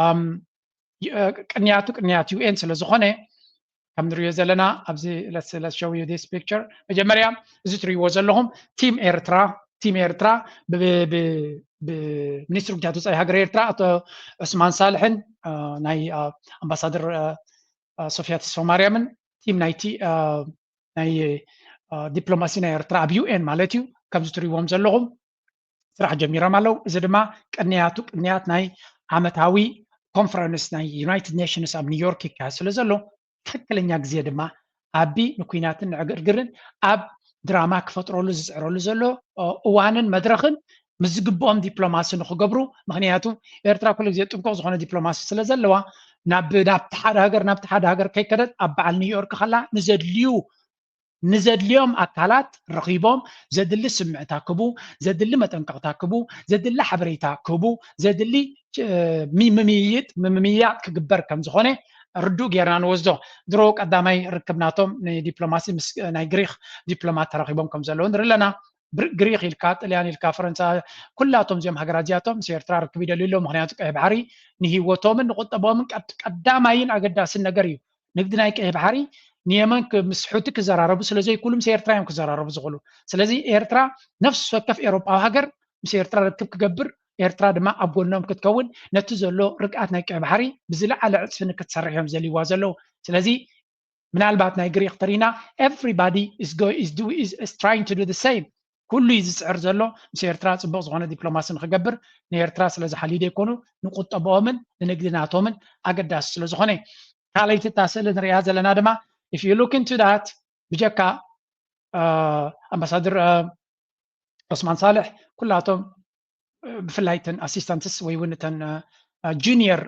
ኣም፣ ዩ- እ፣ ቅንያቱ ቅንያት ዩ ኤን ስለ ዝኾነ ከም ንሪኦ ዘለና ኣብዚ let's let's show you this picture። መጀመርያ እዚ ትሪእዎ ዘለኹም ቲም ኤርትራ ቲም ኤርትራ ብሚኒስትሪ ጉዳያት ወፃኢ ሃገር ኤርትራ ኣቶ ዑስማን ሳልሕን እ፣ ናይ እ፣ ኣምባሳደር እ፣ እ፣ ሶፊያ ተስፋማርያምን ቲም ናይቲ እ፣ ናይ እ፣ ዲፕሎማሲ ናይ ኤርትራ ኣብ ዩ ኤን ማለት እዩ። ከምዚ ትሪእዎም ዘለኹም ስራሕ ጀሚሮም ኣለዉ። እዚ ድማ ቅንያቱ ቅንያት ናይ ዓመታዊ ኮንፈረንስ ናይ ዩናይትድ ኔሽንስ ኣብ ኒውዮርክ ይካየድ ስለ ዘሎ ትክክለኛ ግዜ ድማ ኣቢ ንኩናትን ንዕግርግርን ኣብ ድራማ ክፈጥረሉ ዝፅዕረሉ ዘሎ እ፣ እዋንን መድረኽን ምስ ዝግብኦም ዲፕሎማሲ ንክገብሩ። ምክንያቱ ኤርትራ ኩሉ ግዜ ጥንቁቕ ዝኾነ ዲፕሎማሲ ስለ ዘለዋ ናብ ናብቲ ሓደ ሃገር ናብቲ ሓደ ሃገር ከይከደት ኣብ በዓል ኒውዮርክ ከላ ንዘድልዩ ንዘድልዮም ኣካላት ረኺቦም ዘድሊ ስምዕታ ክቡ፣ ዘድሊ መጠንቀቕታ ክቡ፣ ዘድሊ ሓበሬታ ክቡ፣ ዘድሊ እ፣ ሚ- ምምይጥ ምምይያጥ ክግበር ከም ዝኾነ ርዱእ ጌርና ንወስዶ። ድሮ ቀዳማይ ርክብ ናቶም ንዲፕሎማሲ ምስ ናይ ግሪክ ዲፕሎማት ተራኺቦም ከም ዘለዉ ንርኢ ኣለና። ብር- ግሪክ ኢልካ ጥልያን ኢልካ ፈረንሳ ኩላቶም እዚኦም ሃገራት እዚኣቶም ምስ ኤርትራ ርክብ ይደልዩ ኣለዉ። ምክንያቱ ቀይ ባሕሪ ንህይወቶምን ንቁጠቦምን ቀድ- ቀዳማይን ኣገዳስን ነገር እዩ። ንግዲ ናይ ቀይ ባሕሪ ንየመን ክ- ምስ ሑቲ ክዘራረቡ ስለ ዘይክእሉ ምስ ኤርትራ እዮም ክዘራረቡ ዝኽእሉ። ስለዚ ኤርትራ ነፍሲ ወከፍ ኤውሮጳዊ ሃገር ምስ ኤርትራ ርክብ ክገብር ኤርትራ ድማ ኣብ ጎኖም ክትከውን ነቲ ዘሎ ርግኣት ናይ ቀይ ባሕሪ ብዝለዓለ ዕፅፊ ንክትሰርሕ እዮም ዘልይዋ ዘለዉ። ስለዚ ምናልባት ናይ ግሪክ ተሪና everybody is, go, is, do, is, is trying to do the same። ኩሉ እዩ ዝፅዕር ዘሎ ምስ ኤርትራ ፅቡቅ ዝኾነ ዲፕሎማሲ ንክገብር ንኤርትራ ስለ ዝሓልዩ ዘይኮኑ ንቁጠብኦምን ንንግዲ ናቶምን ኣገዳሲ ስለ ዝኾነ። ካልኣይቲ እታ ስእሊ ንሪኣ ዘለና ድማ if you look into that ብጀካ እ፣ ኣምባሳደር እ፣ ዑስማን ሳልሕ ኩላቶም እ፣ ብፍላይ እተን ኣሲስታንትስ ወይ እውን እተን ጁኒየር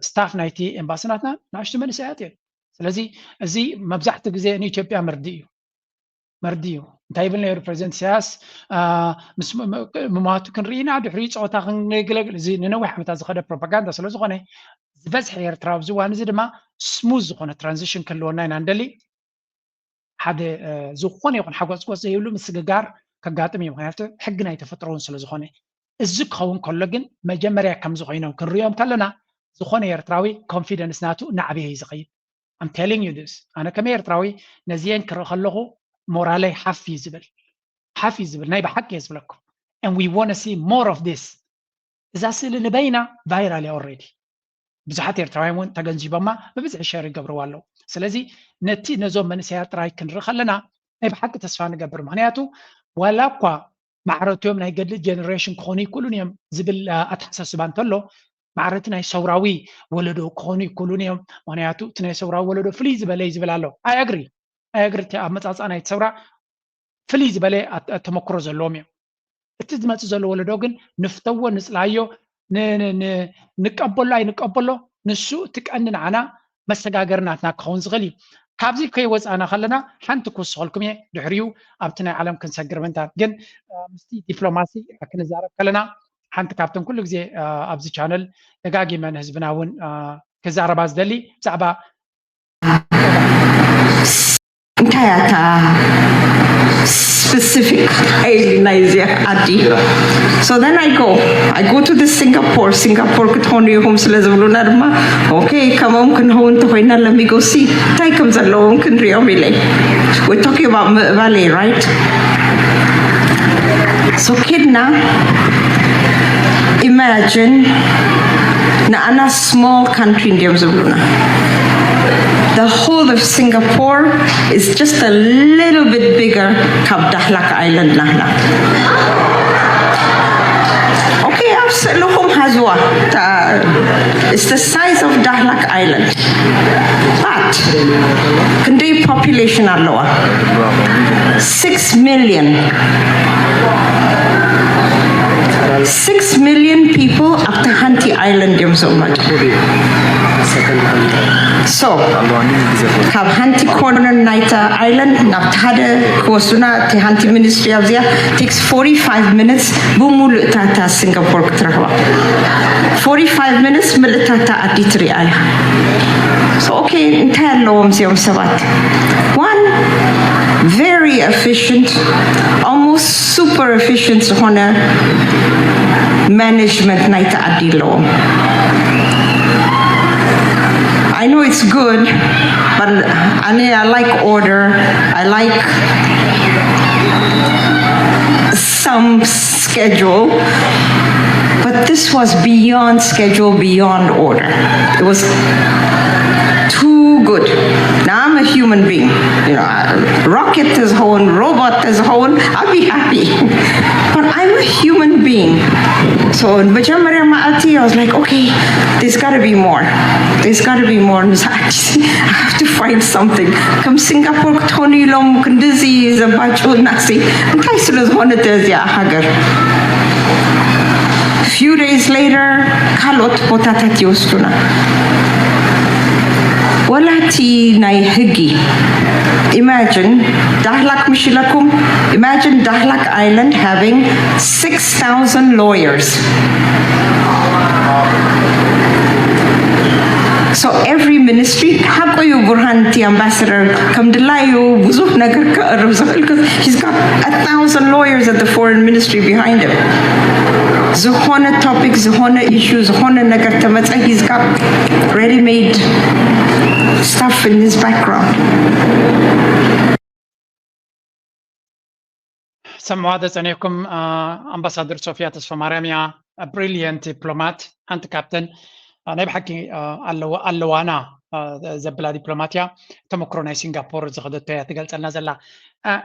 ስታፍ ናይቲ ኤምባሲ ናትና ንኣሽቱ መንእሰያት እዮም። ስለዚ እዚ መብዛሕትኡ ግዜ ንኢትዮጵያ መርዲ እዩ መርዲ እዩ። እንታይ ይብል ነይሩ ፕሬዚደንት ኢሳያስ እ፣ ምስ ም- ም- ምሟቱ ክንርኢ ኢና ድሕሪ ፆታ ክንግለግል እዚ ንነዊሕ ዓመታት ዝኸደ ፕሮፓጋንዳ ስለ ዝኾነ ዝበዝሐ ኤርትራ ኣብዚ እዋን እዚ ድማ ስሙዝ ዝኾነ ትራንዚሽን ክህልወና ኢና ንደሊ። ሓደ እ፣ ዝኾነ ይኹን ሓጎፅጎፅ ዘይብሉ ምስግጋር ከጋጥም እዩ። ምክንያቱ ሕጊ ናይ ተፈጥሮ እውን ስለ ዝኾነ። እዚ ክኸውን ከሎ ግን መጀመርያ ከምዚ ኮይኖም ክንሪኦም ከለና ዝኾነ ኤርትራዊ ኮንፊደንስ ናቱ እናዕበየ እዩ ዝኸይድ። I'm telling you this ኣነ ከመይ ኤርትራዊ ነዚአን ክርኢ ከለኹ ሞራለይ ሓፍ እዩ ዝብል ሓፍ እዩ ዝብል ናይ ብሓቂ እየ ዝብለኩም። And we want to see more of this። እዛ ስእሊ ንበይና ቫይራል እያ already። ብዙሓት ኤርትራውያን እውን ተገንዚቦማ ብብዝሒ ሸር ይገብርዋ ኣለዉ። ስለዚ ነቲ ነዞም መንእሰያት ጥራይ ክንርኢ ከለና ናይ ብሓቂ ተስፋ ንገብር። ምክንያቱ ዋላ እኳ ማዕረትዮም ናይ ገድሊ ጀነሬሽን ክኾኑ ይክእሉን እዮም ዝብል እ፣ ኣተሓሳስባ እንተሎ ማዕረቲ ናይ ሰውራዊ ወለዶ ክኾኑ ይክእሉን እዮም። ምክንያቱ እቲ ናይ ሰውራዊ ወለዶ ፍልይ ዝበለ እዩ ዝብል ኣሎ። ኣይ ኣግሪ ኣይ ኣግሪ እቲ ኣመፃፅኣ ናይቲ ሰውራ ፍልይ ዝበለ ኣት- ተመክሮ ዘለዎም እዮም። እቲ ዝመፅእ ዘሎ ወለዶ ግን ንፍተዎ ንፅላዮ ን- ን- ን- ንቀበሎ ኣይንቀበሎ ንሱ እቲ ቀንዲ ንዓና መሰጋገሪ ናትና ክኸውን ዝኽእል እዩ። ካብዚ ከይወፃእና ከለና ሓንቲ ክውስኸልኩም እየ ድሕሪኡ ኣብቲ ናይ ዓለም ክንሰግር ምንታን ግን እ፣ ምስቲ ዲፕሎማሲ ክንዛረብ ከለና ሓንቲ ካብተን ኩሉ ግዜ እ፣ ኣብዚ ቻነል ደጋጊመ ንህዝብና እውን እ፣ ክዛረባ ዝደሊ ብዛዕባ እንታይ እያ እታ ስፔሲፊክ ሓይሊ ናይዚኣ ዓዲ? So then I go I go to the Singapore Singapore ክትኾኑ ኢኹም ስለ ዝብሉና ድማ okay ከምኦም ክንኸውን እንተኮይና let me go see እንታይ ከም ዘለዎም ክንሪኦም ኢለ። We're talking about ምእባለ right? So ኬድና imagine ንኣና small country እንዲዮም ዝብሉና። The whole of Singapore is just a little bit bigger ካብ ዳህላክ island ናህና። Okay ኣብ ስእልኹም ሃዝዋ it's the size of ዳህላክ island. But ክንደይ population ኣለዋ? Six million. Six million people ኣብቲ ሓንቲ island እዮም ዝቕመጡ። So ካብ ሓንቲ corner ናይታ island ናብቲ ሓደ ክወስዱና እቲ ሓንቲ ministry ኣብዚኣ takes forty-five minutes ብምሉእ እታ እታ Singapore ክትረኽባ። Forty-five minutes ምልእታ እታ ዓዲ ትሪኣ እያ። So okay እንታይ ኣለዎም እዚኦም ሰባት? One very efficient almost super efficient ዝኾነ management ናይቲ ዓዲ ኣለዎም። But I, I like order. I like some schedule. But this was beyond schedule, beyond order. It was too good. Now I'm a human being. You know, rocket is on, robot is on. I'll be happy. But I'm a human being. So መጀመሪያ መዓልቲ I was like, okay, there's got to be more. There's got to be more. I have to find something. ከም ሲንጋፖር ክትኾኑ ኢሎም ክንድዚ ዘባጭውና ሲ እንታይ ስለ ዝኾነ እዚኣ ሃገር? Few days later ካልኦት ቦታታት ይወስዱና። ወላቲ ናይ ህጊ imagine ዳህላክ ምሽለኩም imagine ዳህላክ island having six thousand lawyers. So every ministry ሓቆ እዩ። ቡርሃን እቲ ኣምባሳደር ከም ድላዩ ብዙሕ ነገር ክቕርብ ዝኽእል he's got a thousand lawyers at the foreign ministry behind him. ዝኾነ topic ዝኾነ issue ዝኾነ ነገር ተመፀ he's got ready made stuff in his background. ሰምዋ ተፀኒሕኩም። ኣምባሳደር ሶፊያ ተስፋ ማርያም እያ። ብሪሊየንት ዲፕሎማት ሓንቲ ካብተን ናይ ብሓቂ ኣለዋና ዘብላ ዲፕሎማት እያ። ተመክሮ ናይ ሲንጋፖር ዝኸደቶ እያ ትገልፀልና ዘላ።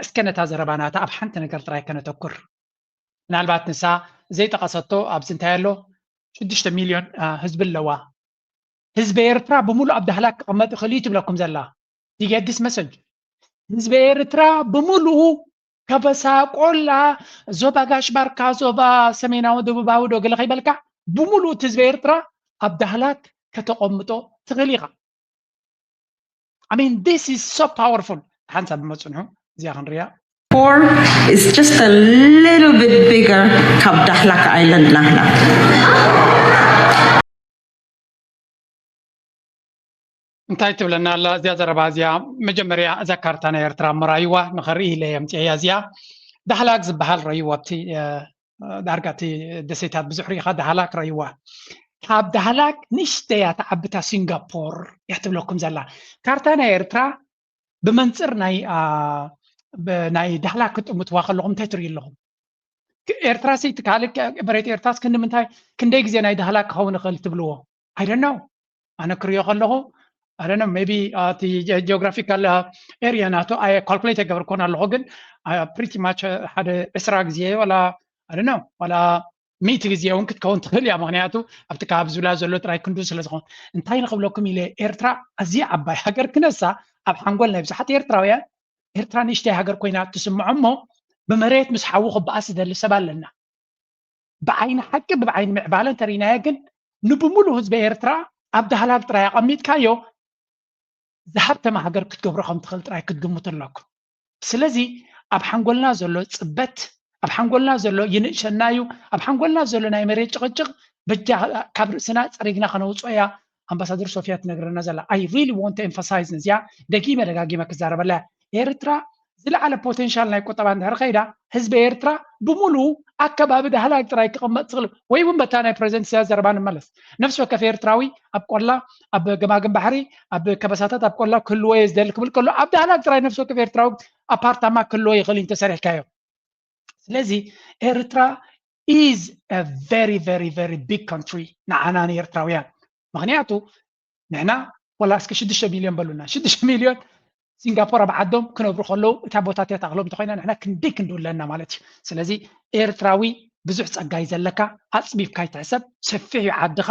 እስከ ነታ ዘረባ ናታ ኣብ ሓንቲ ነገር ጥራይ ከነተኩር። ምናልባት ንሳ ዘይጠቐሰቶ ኣብዚ እንታይ ኣሎ? ሽዱሽተ ሚልዮን ህዝቢ ኣለዋ። ህዝቢ ኤርትራ ብምሉእ ኣብ ዳህላክ ክቕመጥ ይኽእል እዩ ትብለኩም ዘላ። You get this message? ህዝቢ ኤርትራ ብምሉኡ ከበሳ ቆላ ዞባ ጋሽ ባርካ ዞባ ሰሜናዊ ደቡባዊ ዶ ገለ ከይበልካ ብምሉእ እቲ ህዝቢ ኤርትራ ኣብ ዳህላክ ከተቐምጦ ትኽእል ኢኻ። I mean, this is so powerful. ሓንሳብ ብመፅንሑ እዚኣ ክንሪያ Four is just a little bit bigger ካብ ዳህላክ island ናህና። እንታይ ትብለና ኣላ እዚኣ ዘረባ እዚኣ? መጀመርያ እዛ ካርታ ናይ ኤርትራ ምራይዋ ንኸርኢ ኢለ የምፅእያ እዚኣ። ዳህላክ ዝበሃል ረይዎ ኣብቲ ዳርጋ እቲ ደሴታት ብዙሕ ርኢኻ ዳህላክ ረይዋ። ካብ ዳህላክ ንእሽተያ ተዓብታ ሲንጋፖር እያ ትብለኩም ዘላ። ካርታ ናይ ኤርትራ ብመንፅር ናይ ናይ ዳህላክ ክጥምትዋ ከለኹም እንታይ ትርእዩ ኣለኹም? ኤርትራ ሲ ትካል መሬት ኤርትራስ ክንዲ ምንታይ ክንደይ ግዜ ናይ ዳህላክ ክኸውን ይኽእል ትብልዎ? I don't know። ኣነ ክሪኦ ከለኹ I don't know, maybe እቲ geographical area ናቱ ኣየ calculate ኣይገበርኩን ኣለኹ፣ ግን pretty much ሓደ ዕስራ ግዜ ዋላ I don't know ዋላ ሚእቲ ግዜ እውን ክትከውን ትኽእል እያ። ምክንያቱ ኣብቲ ከባቢ ዙላ ዘሎ ጥራይ ክንዱ ስለ ዝኾን እንታይ ንኽብለኩም ኢለ ኤርትራ ኣዝያ ዓባይ ሃገር ክነሳ ኣብ ሓንጎል ናይ ብዙሓት ኤርትራውያን ኤርትራ ንእሽተይ ሃገር ኮይና ትስምዖ እሞ ብመሬት ምስ ሓዊ ክበኣስ ዝደሊ ሰብ ኣለና። ብዓይኒ ሓቂ ብዓይኒ ምዕባለ እንተርኢናዮ ግን ንብምሉእ ህዝቢ ኤርትራ ኣብ ዳህላክ ጥራይ ኣቐሚጥካዮ ዝሃብተመ ሃገር ክትገብሮ ከም ትኽእል ጥራይ ክትግምቱ ኣለኩም። ስለዚ ኣብ ሓንጎልና ዘሎ ፅበት ኣብ ሓንጎልና ዘሎ ይንእሸና እዩ ኣብ ሓንጎልና ዘሎ ናይ መሬት ጭቕጭቕ በጃ ካብ ርእስና ፀሪግና ከነውፅኦ እያ ኣምባሳደር ሶፊያ ትነግረና ዘላ። I really want to emphasize ነዚኣ ደጊመ ደጋጊመ ክዛረበላ እያ። ኤርትራ ዝለዓለ ፖቴንሻል ናይ ቁጠባ እንድሕር ከይዳ ህዝቢ ኤርትራ ብምሉኡ ኣከባቢ ዳህላክ ጥራይ ክቕመጥ ዝኽእል ወይ እውን በታ ናይ ፕሬዚደንት ኢሳያስ ዘረባ ንመለስ። ነፍሲ ወከፍ ኤርትራዊ ኣብ ቆላ ኣብ ገማግም ባሕሪ ኣብ ከበሳታት ኣብ ቆላ ክህልዎ እየ ዝደሊ ክብል ከሎ ኣብ ዳህላክ ጥራይ ነፍሲ ወከፍ ኤርትራዊ ኣፓርታማ ክህልዎ ይኽእል እዩ እንተሰሪሕካዮ። ስለዚ ኤርትራ is a very very very big country ንዓና ንኤርትራውያን። ምክንያቱ ንሕና ዋላ እስከ ሽዱሽተ ሚልዮን በሉና ሽዱሽተ ሚልዮን ሲንጋፖር ኣብ ዓዶም ክነብሩ ከለዉ እታ ቦታ እቲኣ ታእኽሎም እንተኮይና ንሕና ክንደይ ክንድውለና ማለት እዩ። ስለዚ ኤርትራዊ ብዙሕ ጸጋ እዩ ዘለካ፣ ኣጽቢብካ ይትሕሰብ፣ ሰፊሕ እዩ ዓድኻ።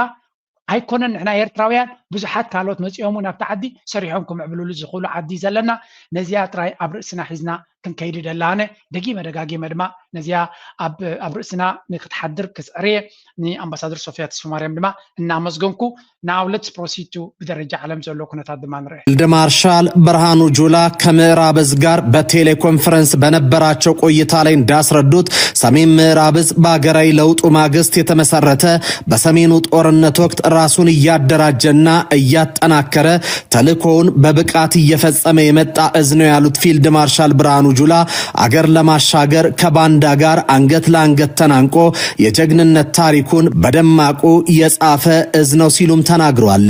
ኣይኮነን ንሕና ኤርትራውያን ብዙሓት ካልኦት መጺኦም እውን ኣብቲ ዓዲ ሰሪሖም ክምዕብልሉ ዝኽእሉ ዓዲ እዩ ዘለና። ነዚኣ ጥራይ ኣብ ርእስና ሒዝና ክንከይድ ደላነ ደጊመ ደጋጊመ ድማ ነዚኣ ኣብ ኣብ ርእስና ንክትሓድር ክፅዕር እየ። ንኣምባሳደር ሶፊያ ተስፋማርያም ድማ እናመስገንኩ now let's proceed to ብደረጃ ዓለም ዘሎ ኩነታት ድማ ንርአ። ፊልድ ማርሻል ብርሃኑ ጁላ ከምዕራብ እዝ ጋር በቴሌኮንፈረንስ በነበራቸው ቆይታ ላይ እንዳስረዱት ሰሜን ምዕራብ እዝ በሀገራዊ ለውጡ ማግስት የተመሰረተ በሰሜኑ ጦርነት ወቅት ራሱን እያደራጀና እያጠናከረ ተልእኮውን በብቃት እየፈጸመ የመጣ እዝ ነው ያሉት ፊልድ ማርሻል ብርሃኑ ጁላ አገር ለማሻገር ከባንዳ ጋር አንገት ለአንገት ተናንቆ የጀግንነት ታሪኩን በደማቁ የጻፈ እዝ ነው ሲሉም ተናግረዋል።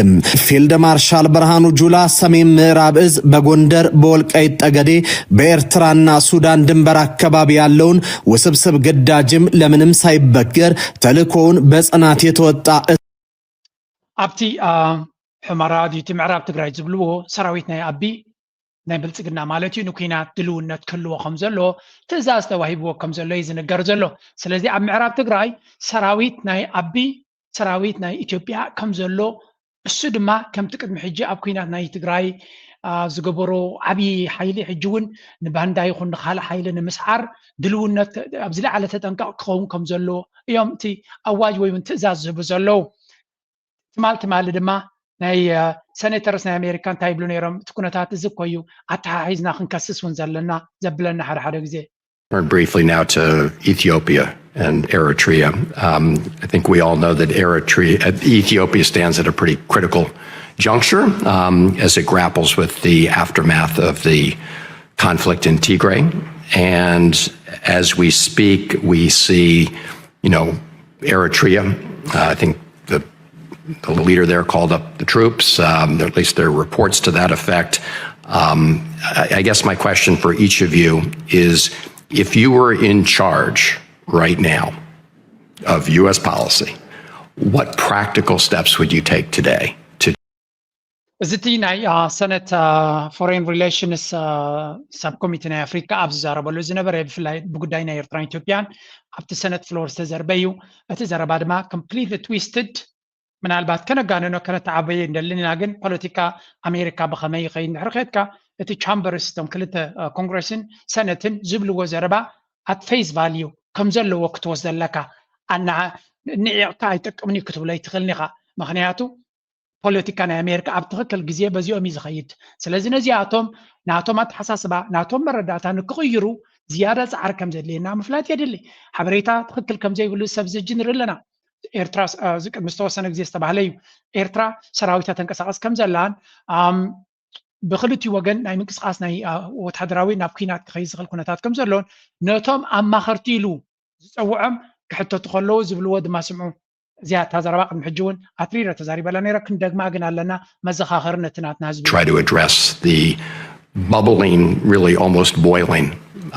ፊልድ ማርሻል ብርሃኑ ጁላ ሰሜን ምዕራብ እዝ በጎንደር፣ በወልቃይት ጠገዴ፣ በኤርትራና ሱዳን ድንበር አካባቢ ያለውን ውስብስብ ግዳጅም ለምንም ሳይበገር ተልእኮውን በጽናት የተወጣ ኣብቲ ሑመራ ድዩ እቲ ምዕራብ ትግራይ ዝብልዎ ሰራዊት ናይ ኣቢ ናይ ብልፅግና ማለት እዩ ንኩናት ድልውነት ክህልዎ ከም ዘሎ ትእዛዝ ተዋሂብዎ ከም ዘሎ እዩ ዝንገር ዘሎ። ስለዚ ኣብ ምዕራብ ትግራይ ሰራዊት ናይ ኣቢ ሰራዊት ናይ ኢትዮጵያ ከም ዘሎ እሱ ድማ ከምቲ ቅድሚ ሕጂ ኣብ ኩናት ናይ ትግራይ ዝገበሮ ዓብዪ ሓይሊ ሕጂ እውን ንባንዳ ይኹን ንካልእ ሓይሊ ንምስዓር ድልውነት ኣብ ዝለዓለ ተጠንቀቕ ክኸውን ከም ዘሎ እዮም እቲ ኣዋጅ ወይ እውን ትእዛዝ ዝህቡ ዘለዉ። ትማል ትማሊ ድማ ናይ ሰኔተርስ ናይ ኣሜሪካ እንታይ ይብሉ ነይሮም? እቲ ኩነታት እዚ እኮ እዩ ኣተሓሒዝና ክንከስስ እውን ዘለና ዘብለና ሓደ ሓደ ግዜ። Turn briefly now to Ethiopia and Eritrea. Um, I think we all know that Eritrea, Ethiopia stands at a pretty critical juncture um, as it grapples with the aftermath of the conflict in Tigray. And as we speak, we see, you know, Eritrea. Uh, I think the the leader there called up the troops. Um, at least there are reports to that effect. Um, I, I, guess my question for each of you is if you were in charge right now of U S policy, what practical steps would you take today to እዚ እቲ ናይ ሰነት ፎሬን ሪሌሽንስ ሳብ ኮሚቴ ናይ ኣፍሪካ ኣብ ዝዛረበሉ ዝነበረ ብፍላይ ብጉዳይ ናይ ኤርትራን ኢትዮጵያን ኣብቲ ሰነት ፍሎር ዝተዘርበ እዩ። እቲ ዘረባ ድማ ኮምፕሊትሊ ትዊስትድ ምናልባት ከነጋንኖ ከነተዓበየ እንደልን ኢና ግን ፖለቲካ ኣሜሪካ ብኸመይ ይኸይድ እንድሕር ከድካ እቲ ቻምበርስ እቶም ክልተ ኮንግረስን ሰነትን ዝብልዎ ዘረባ ኣት ፌስ ቫልዩ ከም ዘለዎ ክትወስዶ ኣለካ። ኣና ንዒቕካ ኣይጠቅምን እዩ ክትብሎ ኣይትኽእልን ኢኻ። ምክንያቱ ፖለቲካ ናይ ኣሜሪካ ኣብ ትኽክል ግዜ በዚኦም እዩ ዝኸይድ። ስለዚ ነዚኣቶም ናቶም ኣተሓሳስባ ናቶም መረዳእታ ንክቕይሩ ዝያዳ ፃዕሪ ከም ዘድልየና ምፍላጥ የድሊ። ሓበሬታ ትኽክል ከም ዘይብሉ ሰብ ዝጅ ንርኢ ኣለና። ኤርትራ እዚ ቅድሚ ዝተወሰነ ግዜ ዝተባህለ እዩ። ኤርትራ ሰራዊታ ተንቀሳቐስ ከም ዘላን ብክልቲኡ ወገን ናይ ምንቅስቃስ ናይ ወታደራዊ ናብ ኩናት ክኸይድ ዝኽእል ኩነታት ከም ዘሎን ነቶም ኣማኸርቲ ኢሉ ዝፀውዖም ክሕተቱ ከለዉ ዝብልዎ ድማ ስምዑ። እዚኣ እታ ዘረባ ቅድሚ ሕጂ እውን ኣትሪረ ተዛሪበላ ነይረ። ክንደግማ ግን ኣለና መዘኻኸሪ ነቲ ናትና ህዝቢ። Try to address the bubbling, really almost boiling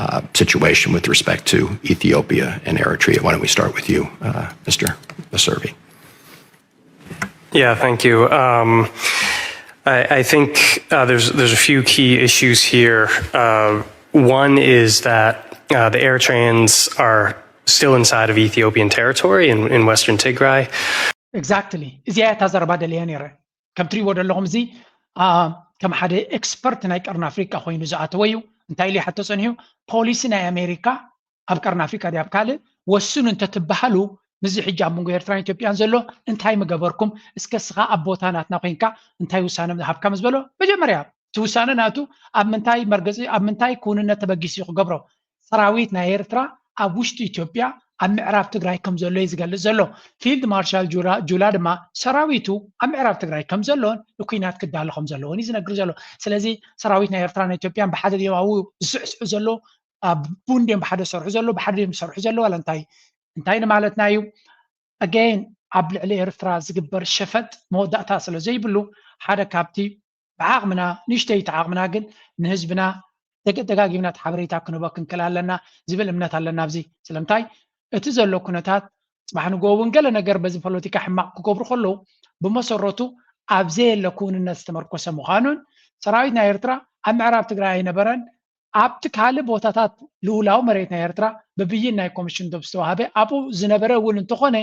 uh, situation with respect to Ethiopia and Eritrea. Why don't we start with you, uh, Mister Meservey? Yeah, thank you. Um, I, I, think uh, there's there's a few key issues here. Uh, one is that uh, the Eritreans are still inside of Ethiopian territory in, in western Tigray. Exactly. እዚኣ እታ ዘረባ ደልየ ነይረ። ከም ትሪእዎ ዘለኹም እዚ ከም ሓደ ኤክስፐርት ናይ ቀርኒ ኣፍሪቃ ኮይኑ ዝኣተወ እዩ። እንታይ ኢሉ ይሓቶ ፀኒሑ? ፖሊሲ ናይ ኣሜሪካ ኣብ ቀርኒ ኣፍሪቃ ድያ ኣብ ካልእ ወስኑ እንተትበሃሉ ምስዚ ሕጂ ኣብ መንጎ ኤርትራን ኢትዮጵያን ዘሎ እንታይ ምገበርኩም? እስከ እስኻ ኣብ ቦታ ናትና ኮይንካ እንታይ ውሳነ ምሃብካ ምስ በሎ መጀመርያ እቲ ውሳነ ናቱ ኣብ ምንታይ መርገፂ ኣብ ምንታይ ክውንነት ተበጊሱ እዩ ክገብሮ? ሰራዊት ናይ ኤርትራ ኣብ ውሽጢ ኢትዮጵያ ኣብ ምዕራብ ትግራይ ከም ዘሎ እዩ ዝገልፅ ዘሎ። ፊልድ ማርሻል ጁላ ድማ ሰራዊቱ ኣብ ምዕራብ ትግራይ ከም ዘሎን ንኩናት ክዳሎ ከም ዘለዎን እዩ ዝነግር ዘሎ። ስለዚ ሰራዊት ናይ ኤርትራን ኢትዮጵያን ብሓደ ድዮም ኣብኡ ዝስዕስዑ ዘለዉ? ኣብ ቡን ድዮም ብሓደ ዝሰርሑ ዘለዉ? ብሓደ ድዮም ዝሰርሑ ዘለዉ? ዋላ እንታይ እንታይ ንማለትና እዩ? ኣገይን ኣብ ልዕሊ ኤርትራ ዝግበር ሸፈጥ መወዳእታ ስለ ዘይብሉ ሓደ ካብቲ ብዓቕምና ንእሽተይቲ ዓቕምና ግን ንህዝብና ደጋጊምና እቲ ሓበሬታ ክንህቦ ክንክእል ኣለና ዝብል እምነት ኣለና። ኣብዚ ስለምንታይ እቲ ዘሎ ኩነታት ፅባሕ ንግሆ እውን ገለ ነገር በዚ ፖለቲካ ሕማቕ ክገብሩ ከለዉ ብመሰረቱ ኣብ ዘየለ ክውንነት ዝተመርኮሰ ምዃኑን ሰራዊት ናይ ኤርትራ ኣብ ምዕራብ ትግራይ ኣይነበረን ኣብቲ ካልእ ቦታታት ልኡላዊ መሬት ናይ ኤርትራ ብብይን ናይ ኮሚሽን ዶብ ዝተዋህበ ኣብኡ ዝነበረ እውን እንተኾነ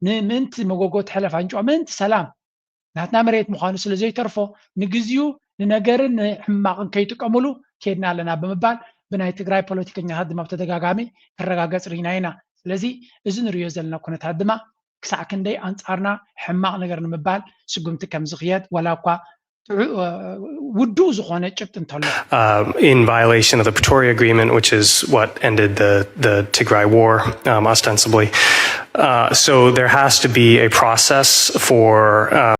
ንምእንቲ መጎጎ ተሕለፍ ኣንጭዋ ምእንቲ ሰላም ናትና መሬት ምዃኑ ስለ ዘይተርፎ ንግዚኡ ንነገርን ንሕማቕን ከይጥቀምሉ ኬድና ኣለና ብምባል ብናይ ትግራይ ፖለቲከኛታት ድማ ብተደጋጋሚ ክረጋገፅ ርኢና ኢና። ስለዚ እዚ ንሪኦ ዘለና ኩነታት ድማ ክሳዕ ክንደይ ኣንፃርና ሕማቕ ነገር ንምባል ስጉምቲ ከም ዝኽየድ ዋላ እኳ ውዱእ ዝኾነ ጭብጢ እንተሎ in violation of the Pretoria Agreement, which is what ended the, the Tigray War, um, ostensibly. Uh, so there has to be a process for. Uh...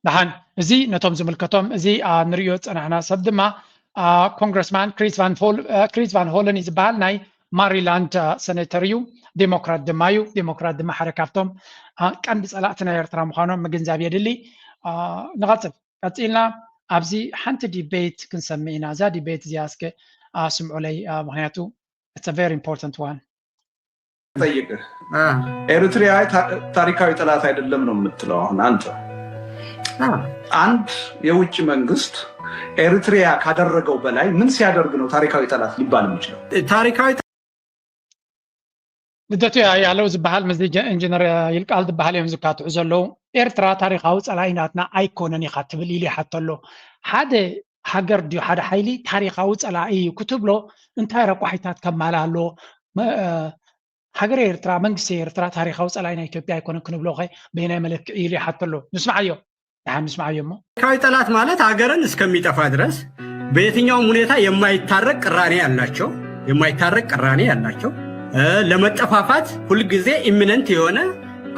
ደሓን እዚ ነቶም ዝምልከቶም እዚ ንሪኦ ዝፀናሕና ሰብ ድማ ኮንግረስማን ክሪስ ቫን ሆለን እዩ ዝበሃል፣ ናይ ማሪላንድ ሰኔተር እዩ። ዴሞክራት ድማ እዩ። ዴሞክራት ድማ ሓደ ካብቶም ቀንዲ ፀላእቲ ናይ ኤርትራ ምዃኖም ምግንዛብ የድሊ። ንቐፅል። ቀፂልና ኣብዚ ሓንቲ ዲቤት ክንሰምዕ ኢና። እዛ ዲቤት እዚኣ እስከ ስምዑለይ፣ ምክንያቱ it's a very important one። ጠይቅህ ኤሪትሪያ ታሪካዊ ጠላት አይደለም ነው የምትለው። አሁን አንተ አንድ የውጭ መንግስት ኤሪትሪያ ካደረገው በላይ ምን ሲያደርግ ነው ታሪካዊ ጠላት ሊባል የሚችለው? ታሪካዊ ልደቱ ያለው ዝበሃል ምስዚ ኢንጂነር ይልቃል ዝበሃል እዮም ዝካትዑ ዘለዉ። ኤርትራ ታሪካዊ ፀላኢ ናትና ኣይኮነን ኢኻ ትብል ኢሉ ይሓቶ ኣሎ። ሓደ ሃገር ድዩ ሓደ ሓይሊ ታሪካዊ ፀላኢ እዩ ክትብሎ እንታይ ረቋሒታት ከማልእ ኣለዎ? ሃገረ ኤርትራ መንግስቲ ኤርትራ ታሪካዊ ፀላኢ ናይ ኢትዮጵያ ኣይኮነን ክንብሎ ከ በየናይ መለክዒ ኢሉ ይሓቶ ኣሎ። ንስምዓዮ። ደሓን ንስምዓዮ እሞ። ታሪካዊ ጠላት ማለት ሀገርን እስከሚጠፋ ድረስ በየትኛውም ሁኔታ የማይታረቅ ቅራኔ ያላቸው የማይታረቅ ቅራኔ ያላቸው ለመጠፋፋት ሁልጊዜ ኢሚነንት የሆነ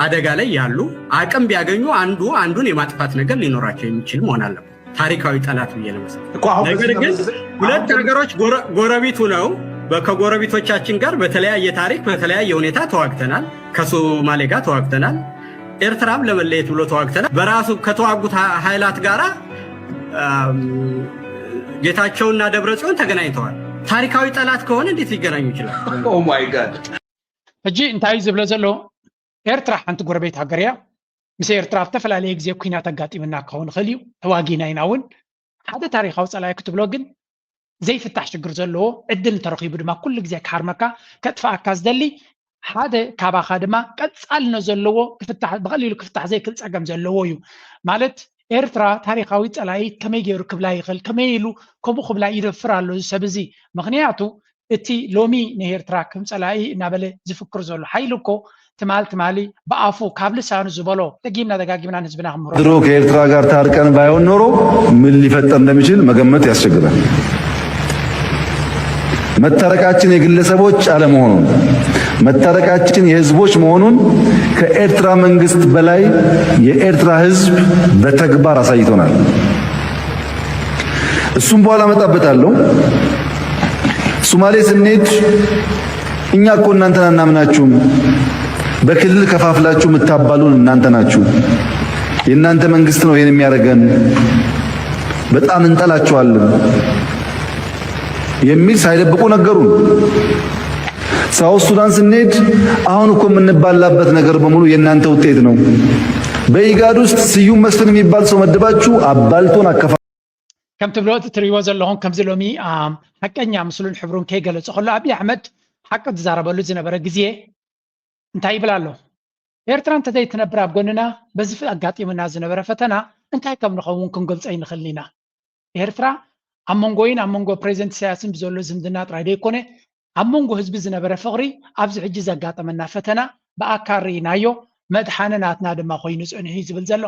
አደጋ ላይ ያሉ አቅም ቢያገኙ አንዱ አንዱን የማጥፋት ነገር ሊኖራቸው የሚችል መሆን አለበት። ታሪካዊ ጠላት ብዬ ለመስ ነገር ግን ሁለት ሀገሮች ጎረቤቱ ነው። ከጎረቤቶቻችን ጋር በተለያየ ታሪክ በተለያየ ሁኔታ ተዋግተናል። ከሶማሌ ጋር ተዋግተናል። ኤርትራም ለመለየት ብሎ ተዋግተናል። በራሱ ከተዋጉት ኃይላት ጋራ ጌታቸውና ደብረ ጽዮን ተገናኝተዋል። ታሪካዊ ጠላት ከሆነ እንዴት ሊገናኙ ይችላል? Oh my God። ሕጂ እንታይ እዩ ዝብሎ ዘሎ? ኤርትራ ሓንቲ ጎረቤት ሃገር እያ። ምስ ኤርትራ ኣብ ዝተፈላለየ ግዜ ኩናት ኣጋጢምና ክኸውን ይኽእል እዩ፣ ተዋጊና ኢና እውን። ሓደ ታሪኻዊ ጸላኢ ክትብሎ ግን ዘይፍታሕ ሽግር ዘለዎ ዕድል እንተረኺቡ ድማ ኩሉ ግዜ ክሃርመካ ከጥፍኣካ ዝደሊ ሓደ ካባኻ ድማ ቀጻልነት ዘለዎ ክፍታሕ ብቐሊሉ ክፍታሕ ዘይክእል ጸገም ዘለዎ እዩ። ማለት ኤርትራ ታሪኻዊ ጸላኢ ከመይ ገይሩ ክብላ ይኽእል፣ ከመይ ኢሉ ከምኡ ክብላ ይደፍር ኣሎ እዚ ሰብ እዚ? ምኽንያቱ እቲ ሎሚ ንኤርትራ ከም ጸላኢ እናበለ ዝፍክር ዘሎ ሓይሊ እኮ ትማል ትማሊ ብኣፉ ካብ ልሳኑ ዝበሎ ደጊምና ደጋጊምና ንህዝብና ክምህሮ ድሮ ከኤርትራ ጋር ታርቀን ባይሆን ኖሮ ምን ሊፈጠር እንደሚችል መገመት ያስቸግራል። መታረቃችን የግለሰቦች አለመሆኑን መታረቃችን የህዝቦች መሆኑን ከኤርትራ መንግስት በላይ የኤርትራ ህዝብ በተግባር አሳይቶናል። እሱም በኋላ እመጣበታለሁ። ሶማሌ ስንሄድ እኛ እኮ እናንተን አናምናችሁም፣ በክልል ከፋፍላችሁ የምታባሉን እናንተ ናችሁ፣ የእናንተ መንግስት ነው ይሄን የሚያደርገን፣ በጣም እንጠላችኋለን የሚል ሳይደብቁ ነገሩን። ሳውዝ ሱዳን ስንሄድ አሁን እኮ የምንባላበት ነገር በሙሉ የእናንተ ውጤት ነው። በኢጋድ ውስጥ ስዩም መስፍን የሚባል ሰው መድባችሁ አባልቶን አከፋ ከም ትብሎ እቲ ትሪእዎ ዘለኹም ከምዚ ሎሚ ሓቀኛ ምስሉን ሕብሩን ከይገለጹ ከሎ ኣብይ ኣሕመድ ሓቂ ዝዛረበሉ ዝነበረ ግዜ እንታይ ይብል ኣሎ? ኤርትራ እንተዘይትነብር ኣብ ጎንና በዚ ኣጋጢሙና ዝነበረ ፈተና እንታይ ከም ንኸውን ክንገልጾ ኣይንኽእልን ኢና። ኤርትራ ኣብ መንጎይን ኣብ መንጎ ፕሬዚደንት ኢሳያስን ብዘሎ ዝምድና ጥራይ ዘይኮነ ኣብ መንጎ ህዝቢ ዝነበረ ፍቕሪ ኣብዚ ሕጂ ዘጋጠመና ፈተና ብኣካል ርኢናዮ፣ መድሓኒ ናትና ድማ ኮይኑ ጸኒሑ እዩ ዝብል ዘሎ።